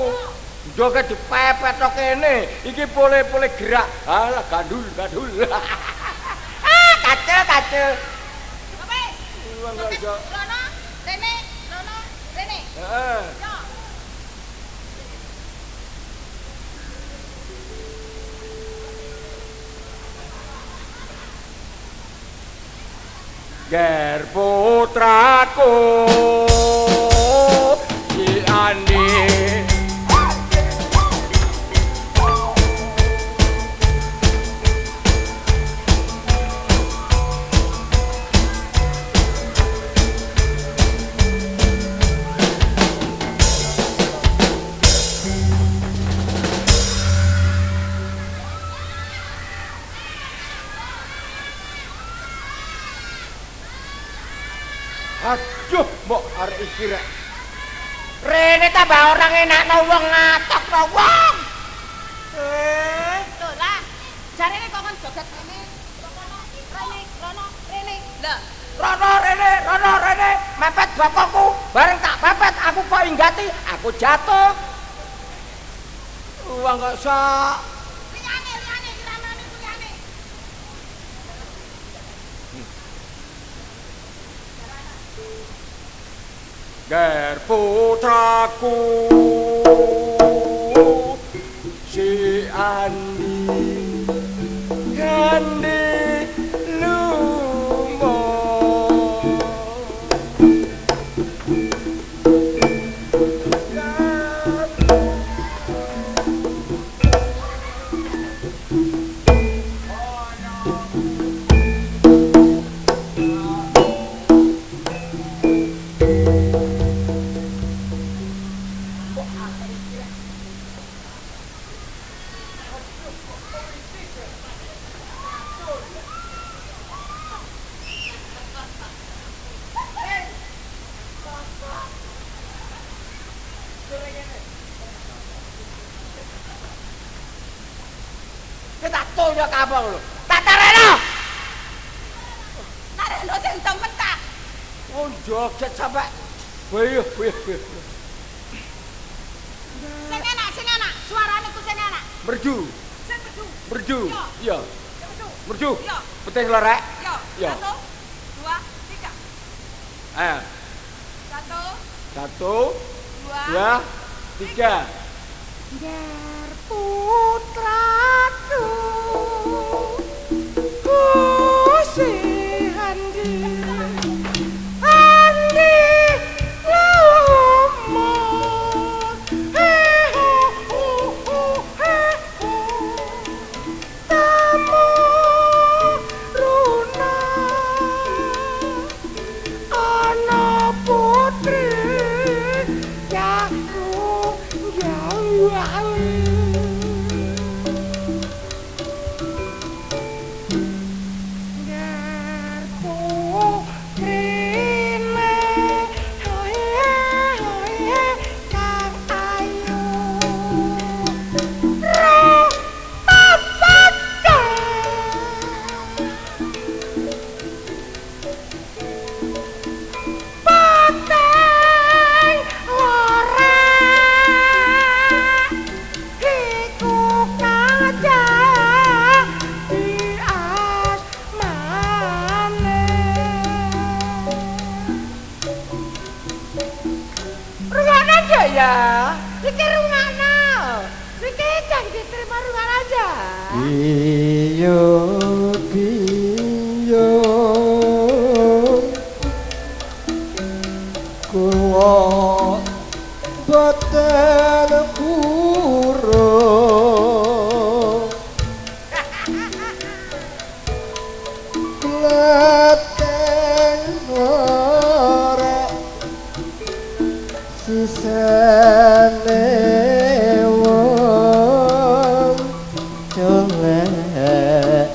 Joget dipepet tok kene. Iki pole-pole gerak. Alah gandul, gandul. Ah, kacau, kacau. Wes. Wong kok Joget iso. rono, rene, rono, rene. Heeh. Yo. Ger putraku si Andi. Aduh, mbok arek iki rek. Rene tambah orang enakno wong ngatokno wong. Eh, Lho lah. Jarene kok kon joget rene, rono, rene, rono, rene. Lah, rono rene, rono rene, mepet bokongku, bareng tak pepet aku kok inggati, aku jatuh. Wong kok sok. liyane, liyane diramani liyane. Ger putraku si Andi, Andi lumo. Metu yo kampung lho. Tak tareno. Tareno sing temen ta. Wong joget sampe wih wih wih. Sing enak, sing enak, suarane ku sing enak. Merdu. Sing merdu. Merdu. Iya. Sing merdu. Merdu. Iya. Penting lho rek. Iya. Iya. 1 2 3. Ayo. 1 1 2 3. Nger putraku Gusti Andi Andi lumut he hu hu he hu tamu runa ana putri jaru jawa. Ya, iki rungokno. Iki cang diterima rungokno aja. Iyo biyo kula boten purun kleteng ora sisane wong colek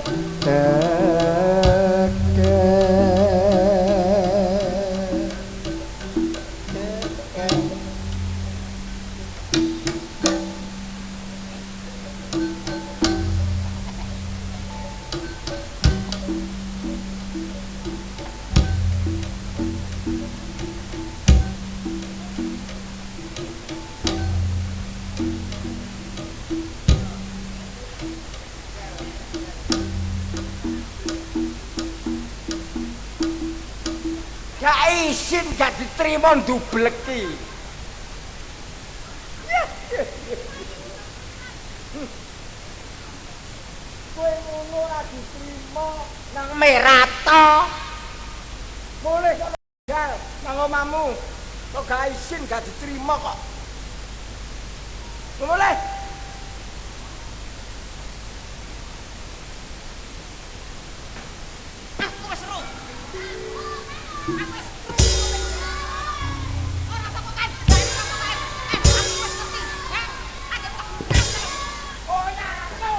Gak isin gak diterima ndubleki. Kowe ngono ora diterima nang Merato. Mulih kok gal nang omahmu. Kok gak isin gak diterima kok. Mulih. Aku wis ero. Aku wis ora sapa kan, sapa kan. Aku wis ngerti, ha? Ada tak. Ora aku.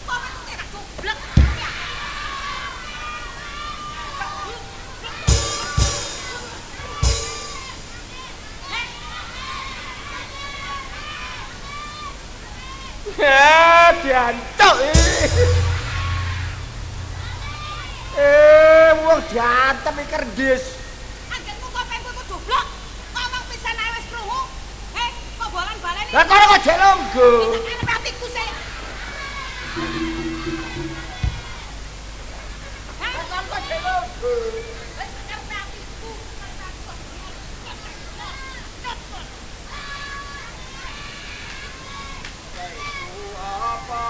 Kok metu tak goblok. Ya, diancuk. Wong diantem iki kerdis. Anggenmu kopengku iku goblok. Ngomong pisan ae wis krungu. Kok bolan-baleni. Lah kono kok jek longgo. Wis karepe atiku sik. Lah kono kok jek longgo. Wis karepe atiku. Apa?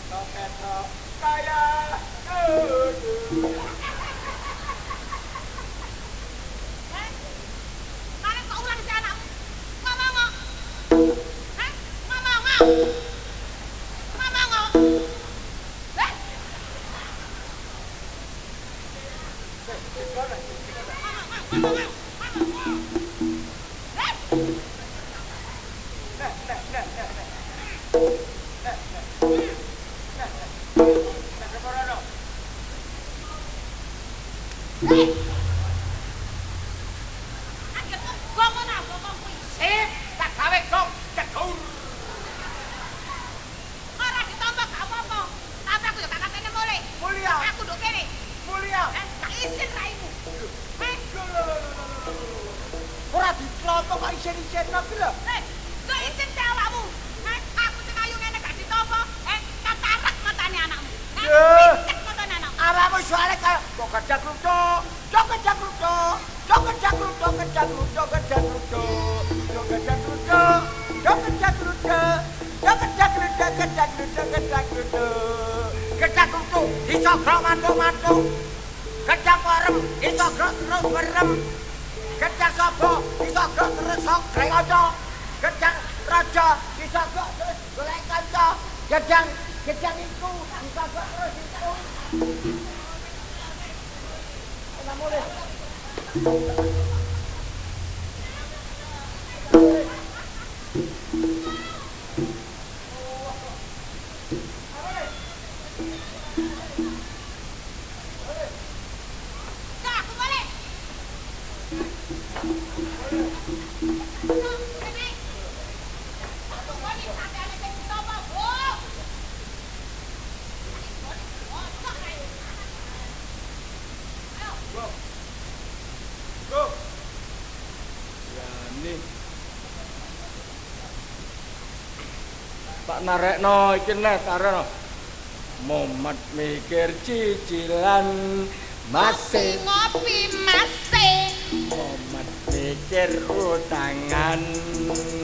Kok ketok kaya kudu. Mare kok ulang si anakmu. Ngomong kok. Hah? Ngomong kok. Ngomong kok. Hah? Ngomong kok. Ngomong kok. Hah? Eh. Anggepmu gong ngono bokong kuwi. Sip, tak gawe gong cegur. Ora ditampa gak apa-apa. Tapi aku yo gak katene mulih. Mulia. Aku nduk kene. Mulia. Tak isin raimu. Eh, Ora ditompo kok isin-isinno ki lho. Eh, kok isin ta awakmu? Eh, aku sing ayu ngene gak ditompo. Eh, katarak matane anakmu. Eh, picek matane anakmu. Awakmu soalé kaya kok kedak kluthuk, kok kedak kluthuk, kok kedak kluthuk, kedak kluthuk, kedak kluthuk, kok kedak kluthuk, kok kedak kluthuk, kok kedak kluthuk, kedak kluthuk, kedak kluthuk. Kedak kluthuk iso grok mantuk-mantuk. Kedak warem iso grok terus werem. Gedang sapa iso grok terus grek kanca. Gedang raja iso grok terus golek kanca. Gedang gedang iku iso grok terus iku. Ora mulih. Aku boleh. Go. Yani. Tak narekno iki neh tarekno. Momet mikir cicilan masih ngopi masih. Momet mikir utangan.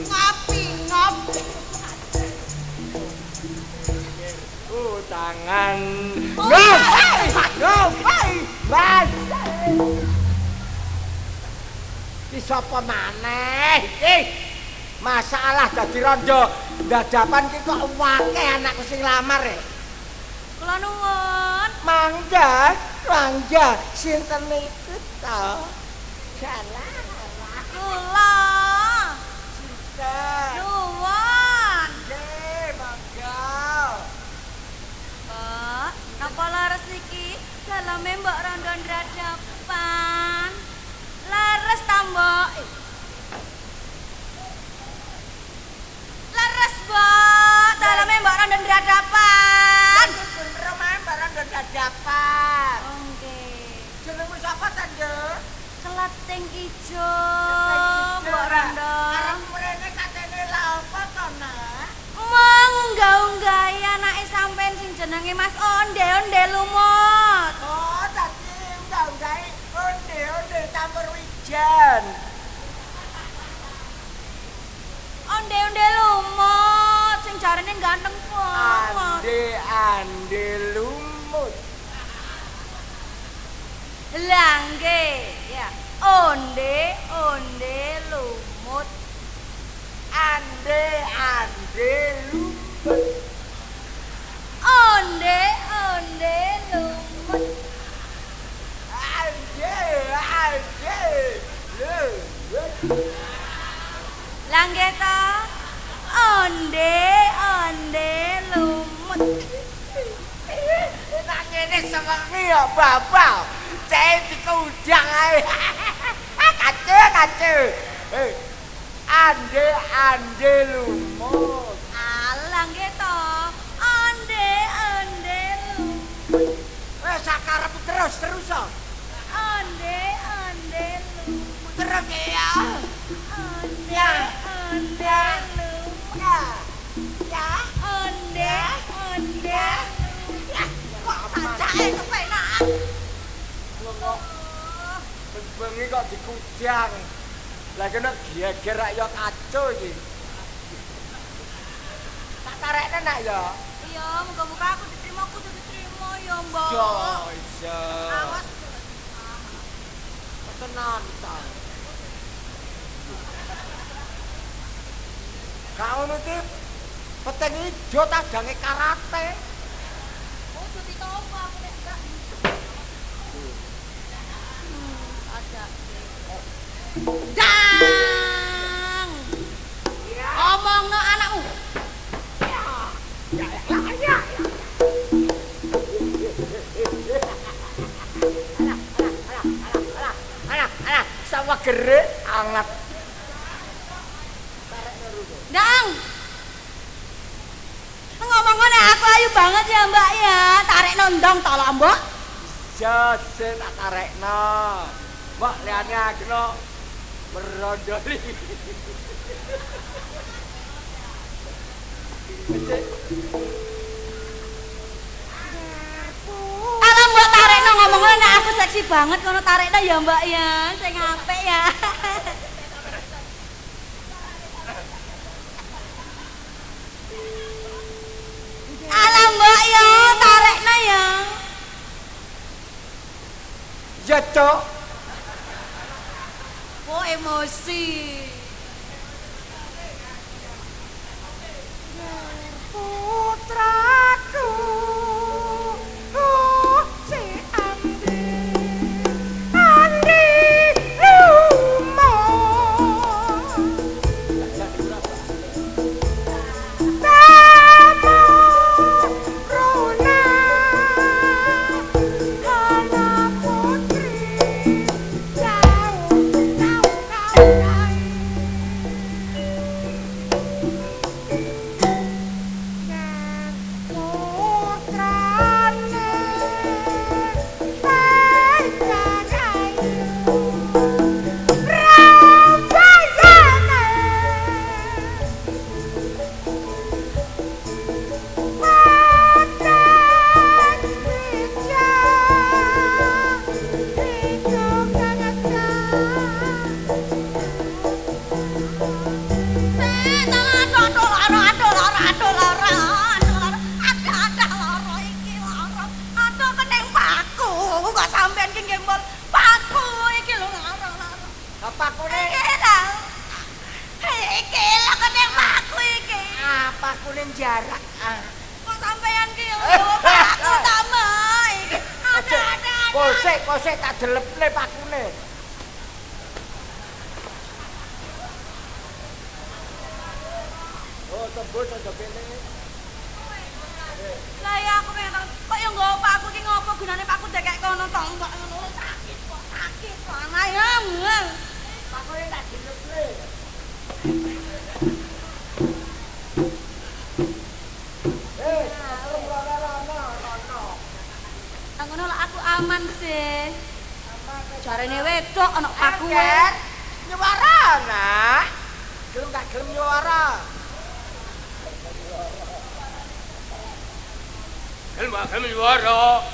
Ngopi ngopi utangan. Ngopi ngopi masih. Iki sapa maneh iki? Masalah dadi rondo dadapan iki kok akeh anakku sing lamar e. Kula nuwun. Mangga, mangga sinten niku to? Salah. Kula. Sinten? Nuwun. Nggih, mangga. Mbok, napa leres niki? Daleme mbok rondo ndradapan. Leres ta, Mbok? Leres, Mbok. Daleme mbok rondo ndradapan. Bener mae mbok rondo ndradapan. Oh, nggih. Jenengmu sapa ta, Nduk? Kleting ijo, Mbok Rondo. Arep mrene katene lha apa to, Nak? Mengunggah-unggahi anake sampean sing jenenge Mas Onde-onde Lumut. Oh, dadi unggah-unggahi onde-onde campur wijen. Onde-onde lumut sing jarene ganteng banget. Ande-ande lumut. Lah nggih, ya. Onde-onde lumut. Ande-ande lumut. Onde-onde lumut. Ande-ande lumut. Lah nggih to. Onde-onde lumut. Enak ngene sewengi ya, Bapak. Cek dikundang ae. Kace, kace. Ande-ande lumut. Alah nggih to. Onde-onde lumut. Wes sakarepmu terus terus to. Onde-onde lumut. Terus ya. Onde-onde lumut. Ya. Ya. Onde-onde lumut. Kok sacake kepenakan. Kok bengi kok dikujang. Lah kena geger rak ya kacau iki. Tak tarekne nak ya. Iya, muga-muga aku diterima, kudu diterima ya, Mbok. Iya, iya. Awas. Tenan ta. Gak ngono iki peteng ijo tadange karate. Kudu ditompo aku nek gak. Ada. Dang. Omongno anakmu. Ya, ya, ya, ya. Alah, alah, alah. Seger anget. Ndang. Ngomong ngene aku ayu banget ya, Mbak ya. Tarik nondong to lho, Mbok. Iya, sing tak tarekno. Mbok liyane aku no merondoli. Alah mbok tarekno ngomong ngene aku seksi banget ngono tarekno ya, Mbak ya. Sing apik ya. Alah mbok ya, tarekno ya. Ya, Cok. Oh, emosi. Putraku si Andi Andi Lumo Tamo Rona Hana Putri Kau kau kau Jarak kok sampean ki yo paku ta iki ada-ada kosek tak delepne pakune. Oh tembus aja kene. Lah ya aku pengen kok yo nggo paku ki ngopo gunane paku dekek kono to mbok ngono sakit kok sakit kok ayam. Pakune tak delepne. Ngono lho aku aman sih. Jarene wedok ana pakuwe. Nyuwara, Nak. Gelem gak gelem nyuwara? Gelem gak gelem nyuwara.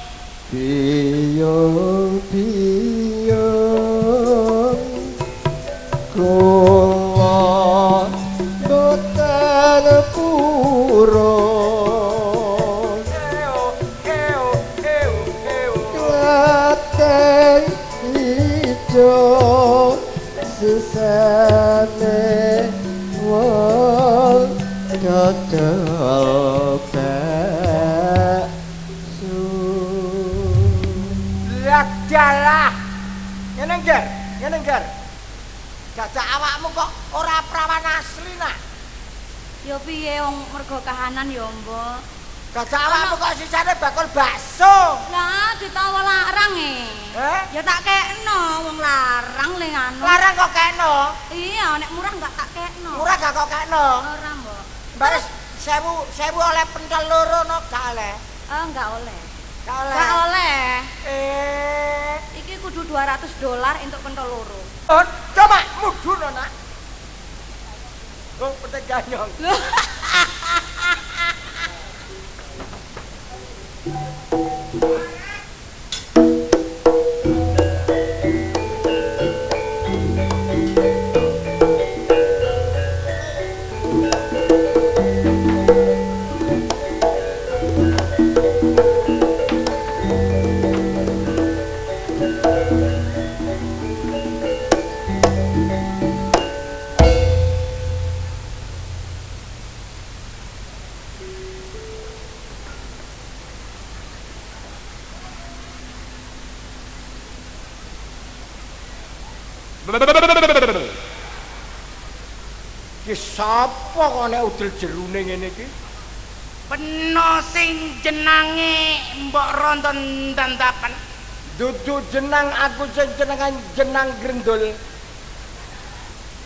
Biyung biyung kula boten purun. Ijo sesane wong dodol bakso. Lah dalah. Ngene Ngger, ngene Ngger. Gajah awakmu kok ora prawan asli nak. Ya piye wong mergo kahanan ya, Mbok. Gajah awakmu kok sisane bakul bakso. Lah ditawa larang e. Eh? Ya tak kekno wong larang le anu. Larang kok kekno? Iya, nek murah enggak tak kekno. Murah gak kok kekno? Ora, Mbok. Baris 1000 oleh pentol loro no gak oleh. Oh, enggak oleh. Gak oleh. Gak oleh. Eh, iki kudu $200 entuk pentol loro. Oh, coba mudhun no, Nak. Oh, petek ganyong. Ki sapa kok nek udel jerune ngene iki? Peno sing jenange mbok rondo ndandapan. Dudu jenang aku sing jenengan jenang grendul.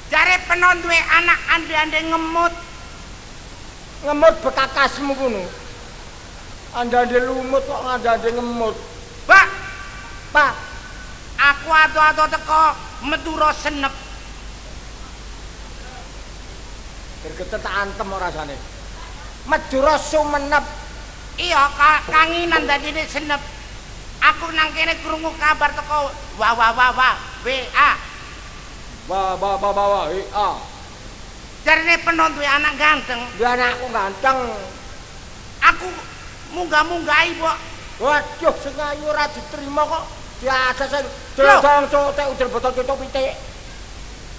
Jare peno duwe anak ande-ande ngemut. Ngemut bekakasmu kuno. Ande-ande lumut kok ngande-ande ngemut. Pak, Pak, aku ado-ado teko Madura senep. Gergeten tak antem kok rasane. Madura sumenep. Iya, kanginan dadine senep. Aku nang kene krungu kabar teko wa wa wa wa WA. Wa wa wa wa WA. Jarene peno duwe anak ganteng. Duwe anakku ganteng. Aku munggah-munggahi, Mbok. Waduh, sing ayu ora diterima kok. Biasa sing dodong cotek udel botol tutup pitik.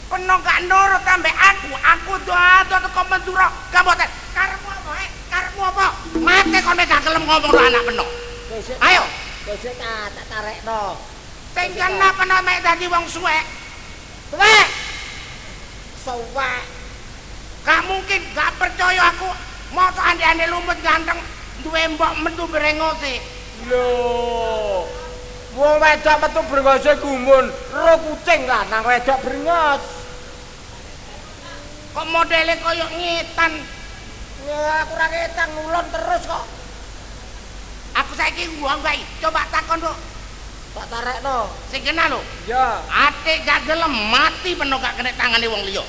Peno gak nurut ambek aku. Aku ado-ado teko Madura. Gak boten. Karepmu apa, eh? Karepmu apa? Mate kon nek gak gelem ngomong karo anak peno. Ayo. Besok tak tarekno. Sing kena peno mek dadi wong suwek. Suwek. Suwek. Gak mungkin gak percaya aku. Mosok ande-ande lumut ganteng duwe mbok metu brengose. Lho. Wong wedok metu brengose gumun, ro kucing lanang wedok brengos. Kok modele koyo ngetan? Ya aku ora ngetan ngulon terus kok. Aku saiki wong wae, coba takon, Nduk. Tak tarekno. Sing kena lho. Ya. Ate gak gelem mati peno gak kena tangane wong liya.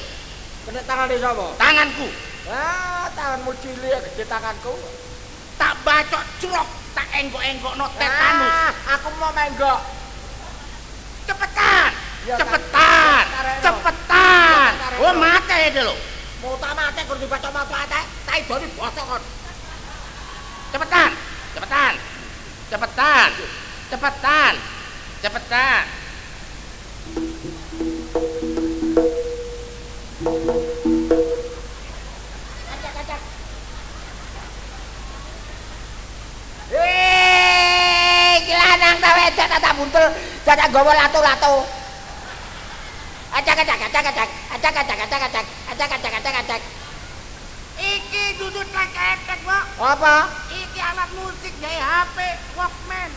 Kena tangane sapa? Tanganku. Ah, tanganmu cilik gede tanganku. Tak bacok curok, tak enggok-enggokno tetanus. Ah, aku mau menggok. Cepetan. Ya, cepetan. Cepetan. Oh, mate itu lho. Mau tak mate kur dibacok mate, tak idoni bosok kon. Cepetan. Cepetan. Cepetan. Cepetan. Cepetan. Acak-acak. Eh, iki lanang ta wedok ta buntel, dadak nggawa lato-lato. Acak-acak, acak-acak, acak-acak, acak-acak, acak-acak, acak-acak. Iki dudu tek-tek, Mbok. Apa? Iki alat musik gawe HP Walkman.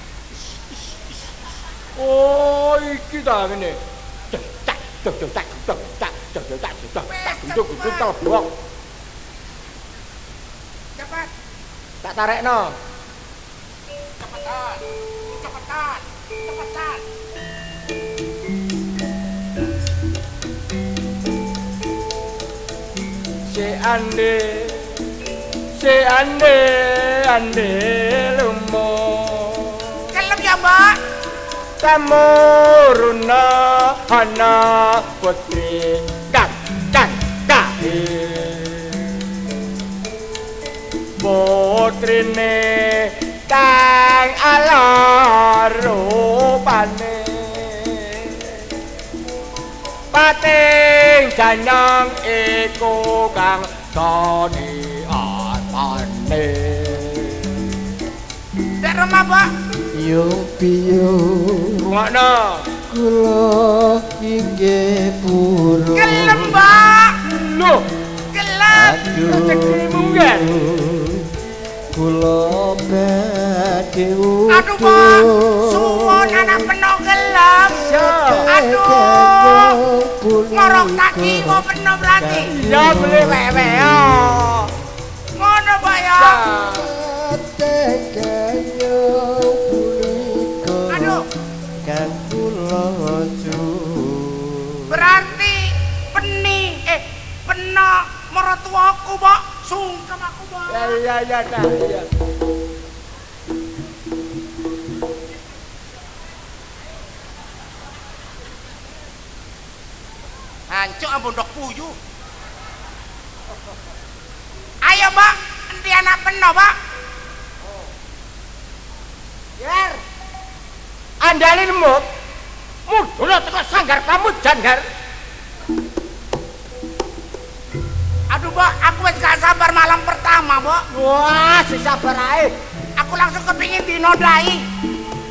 Oh, iki ta ngene. Tak tak tak tak tak tak tak tak tak tak telbok. Cepat. Tak tarekno. Cepetan. Cepetan. Cepetan. Si ande, si ande, ande lumo. Kelem ya, Mbak. Kamuruna hana putri kang kang kahe. Putrine kang ala rupane. Pating janyang iku kang dadi atane. Dek remah, Pak. Yo piyo rungokno. Kula inggih purun. Kelem, Pak. Lho, kelem. Rezekimu nggih. Kula badhe utuh. Aduh, Pak. Suwun anak peno gelem. Aduh. Ngorok tak kiwa peno berarti. Ya beli wewe ya. Ngono, Pak ya. Aduh. Kang kula berarti peni peno maratuaku, Pak. Sungkem aku, Pak. Ya ya ya nah, ya. Hancuk ampun ndok puyuh. Ayo, Pak, endi anak peno, Pak? Yer. Andalin mut. Mudhun teko sanggar pamujan, Gar. Aduh, Mbok, aku wis gak sabar malam pertama, Mbok. Wah, sing sabar ae. Aku langsung kepingin dinodai.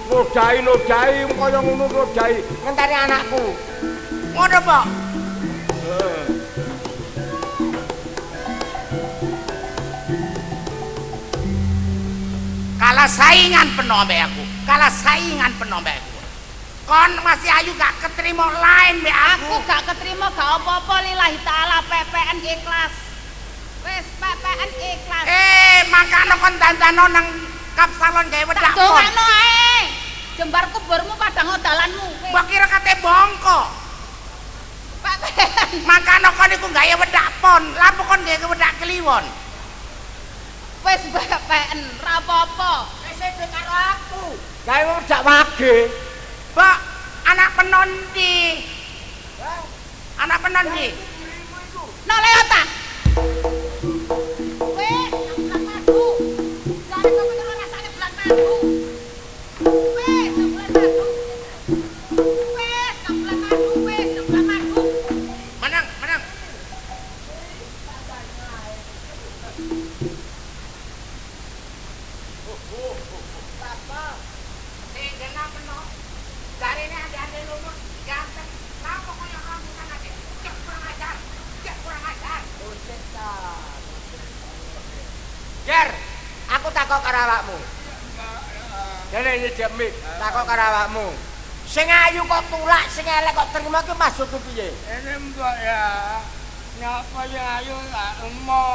Nodai-nodai kaya ngono nodai. Ngenteni anakku. Ngono, Mbok. Heeh. Kalah saingan peno ambek aku. Kalah saingan peno ambek aku. Kon masih ayu gak keterima lain mbek aku. Aku gak keterima gak apa-apa lillahi taala PPN ikhlas. Wis PPN ikhlas. Mangkane kon dandano nang kapsalon gawe wedak pon. Tak dongakno ae. Jembar kuburmu padang dalanmu. Mbok kira kate bongko. PPN. Mangkane kon iku gawe wedak pon, lha apa kon gawe wedak kliwon? Wis PPN ra apa-apa. Wis sedo karo aku. Gawe wedak wage. Mbok, anak penon ndi? Anak penon ndi? Noleh ta? Wis, nang bulan madu. Jare kok ora rasane bulan madu. Wis, nang bulan madu. Wis, nang bulan madu, wis, nang bulan madu. Menang, menang. Sing genah penon. Jarene ande-ande lumut ganteng. Lapo koyo rambutan ade. Cek kurang ajar. Cek kurang ajar. Ger, aku takok karo awakmu. Dene iki Jemik, takok karo awakmu. Sing ayu kok tulak, sing elek kok terima ki maksudku piye? Ini mbok ya. Nyapa ya ayu tak emo.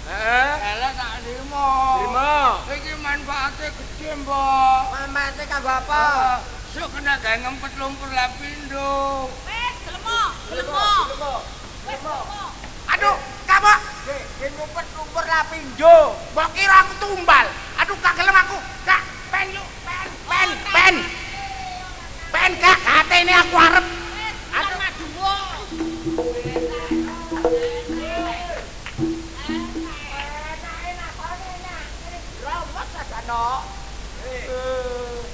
Heeh. Elek tak terima. Terima. Iki manfaate gedhe, mbok. Manfaate kanggo apa? Sok kena gawe ngempet lumpur lapindo. Wis, gelemo, gelemo. Wis, gelemo. Aduh, gak mbok. Nggih ngumpet lumpur lapindo. Mbok kira aku tumbal. Aduh, gak gelem aku. Gak, pen yuk, pen, pen, pen. Pen gak katene aku arep. Wis, bulan madu. Romot sadano.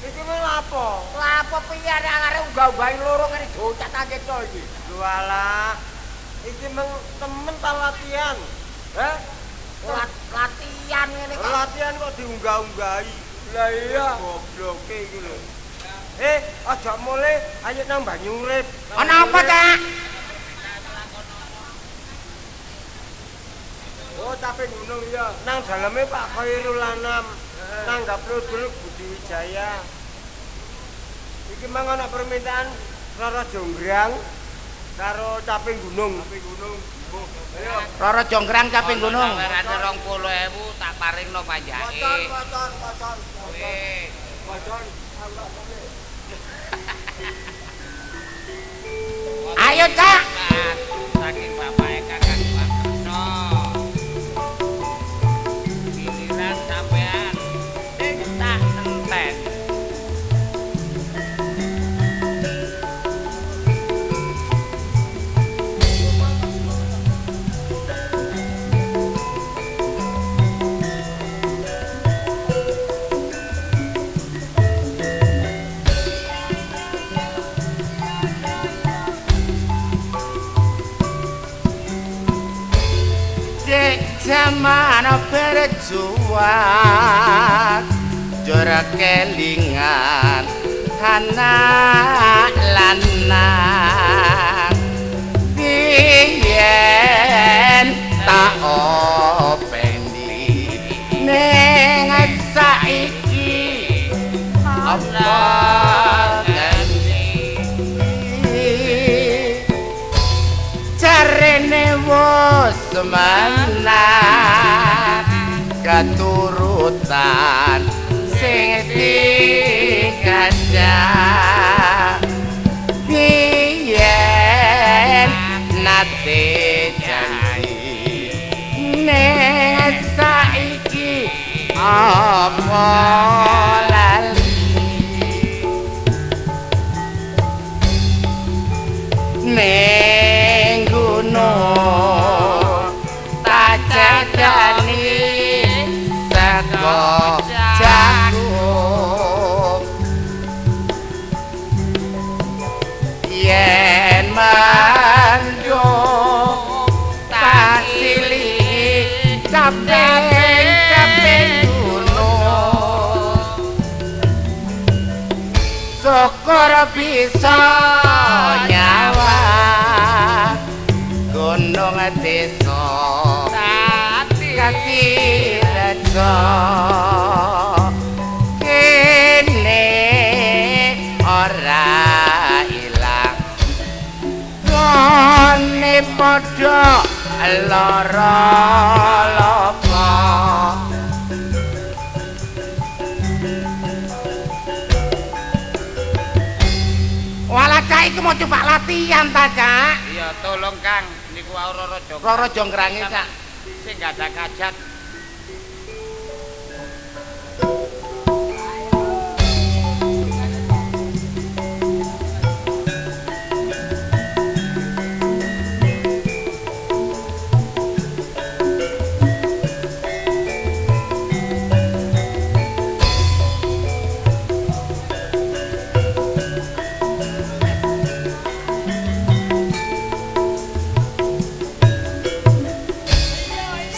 Iki mung lapo? Lapo piye arek unggah-unggahi loro ngene docatake to iki. Lho alah. Iki mung temen ta latihan? Heh? Latihan ngene kok. Latihan kok diunggah-unggahi. Lah iya, gobloke iki lho. Aja mulih, ayo nang banyu urip. Ana apa, Cak? Oh, capek gunung iya. Nang daleme Pak Khairul Anam. Nanggap Ludruk Budi Wijaya. Iki mang ana permintaan Rara Jonggrang karo Caping Gunung. Caping Gunung. Ayo. Rara Jonggrang Caping Gunung. Tawarane 20.000 tak paringno panjake. Pocon, pocon, pocon. Pocon. Ayo, Cak. Saking bapake Kakang Wakersa. Giliran sampean sing tak enten. Zaman berjuang jora kelingan anak lanang biyen tak openi ning saiki apa ganti jarene wis menang keturutan sing dikandhak biyen nate janji nek saiki apa lali ning gunung tak cedani sego jagung yen mendung tak silih caping-caping gunung syukur bisa nyawa gunung desa Kati rejo kene ora lara lopo. Walah Cak iku mau coba latihan ta Cak? Iya tolong Kang, niku Roro Jonggrang. Roro Jonggrange Cak sing gadah kajat.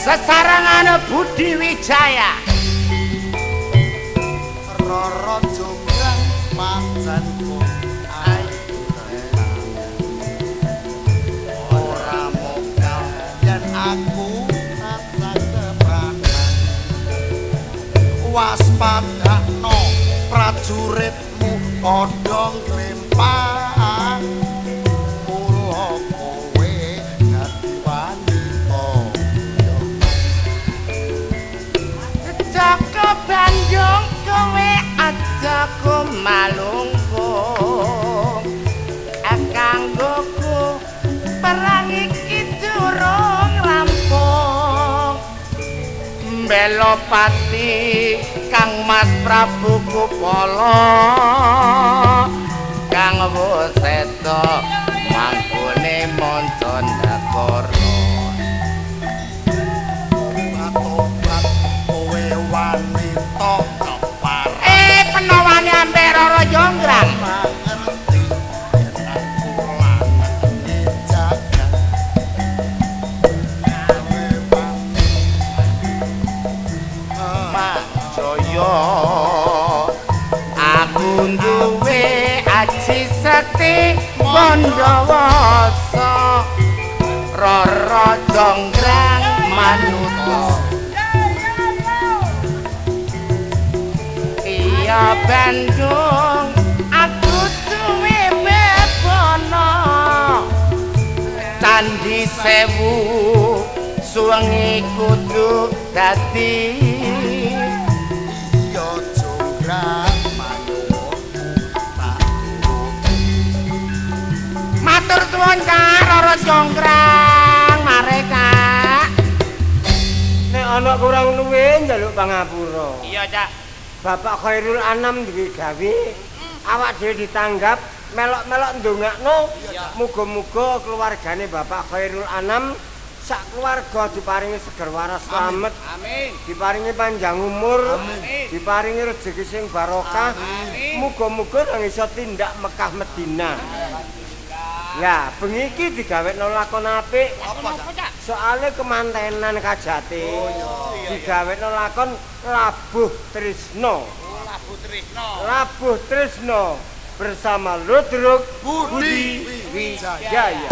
Sesarangan Budi Wijaya. Roro Jonggrang pancen ayu tenan. Ora mokal yen aku tansah kepranan. Waspadakno prajuritmu padha nglempang. Mula kowe dadi wanita. Jaka Bandung kowe aja kumalungkung. Kanggoku perang iki durung rampung. Belopati Kang Mas Prabu Kupala kang wis seda mangkune manca negara. Tobat kowe wanita kepareng. Penawane ambek Roro Jonggrang. Ngerti yen aku lanang jagat. Jaya aku duwe aji sekti Bandawasa. Roro Jonggrang manuta. Iya Bandung aku duwe bebono. Candi Sewu suwengi kudu dadi. Iya Jonggrang manyuwunku tak turuti. Matur suwun Kak Roro Jonggrang, mare Kak. Nek ana kurang luwih njaluk pangapura. Iya Cak. Bapak Khairul Anam duwe gawe, awak dhewe ditanggap melok-melok ndongakno. Muga-muga keluargane Bapak Khairul Anam sak keluarga diparingi seger waras slamet. Amin. Diparingi panjang umur, amin. Diparingi rezeki sing barokah. Muga-muga nang iso tindak Mekah Medina. Lah, bengi iki digawekno lakon apik. Soale kemantenan kajate. Digawekno lakon Labuh Trisno. Labuh Trisno. Labuh Trisno bersama Ludruk Budi Wijaya.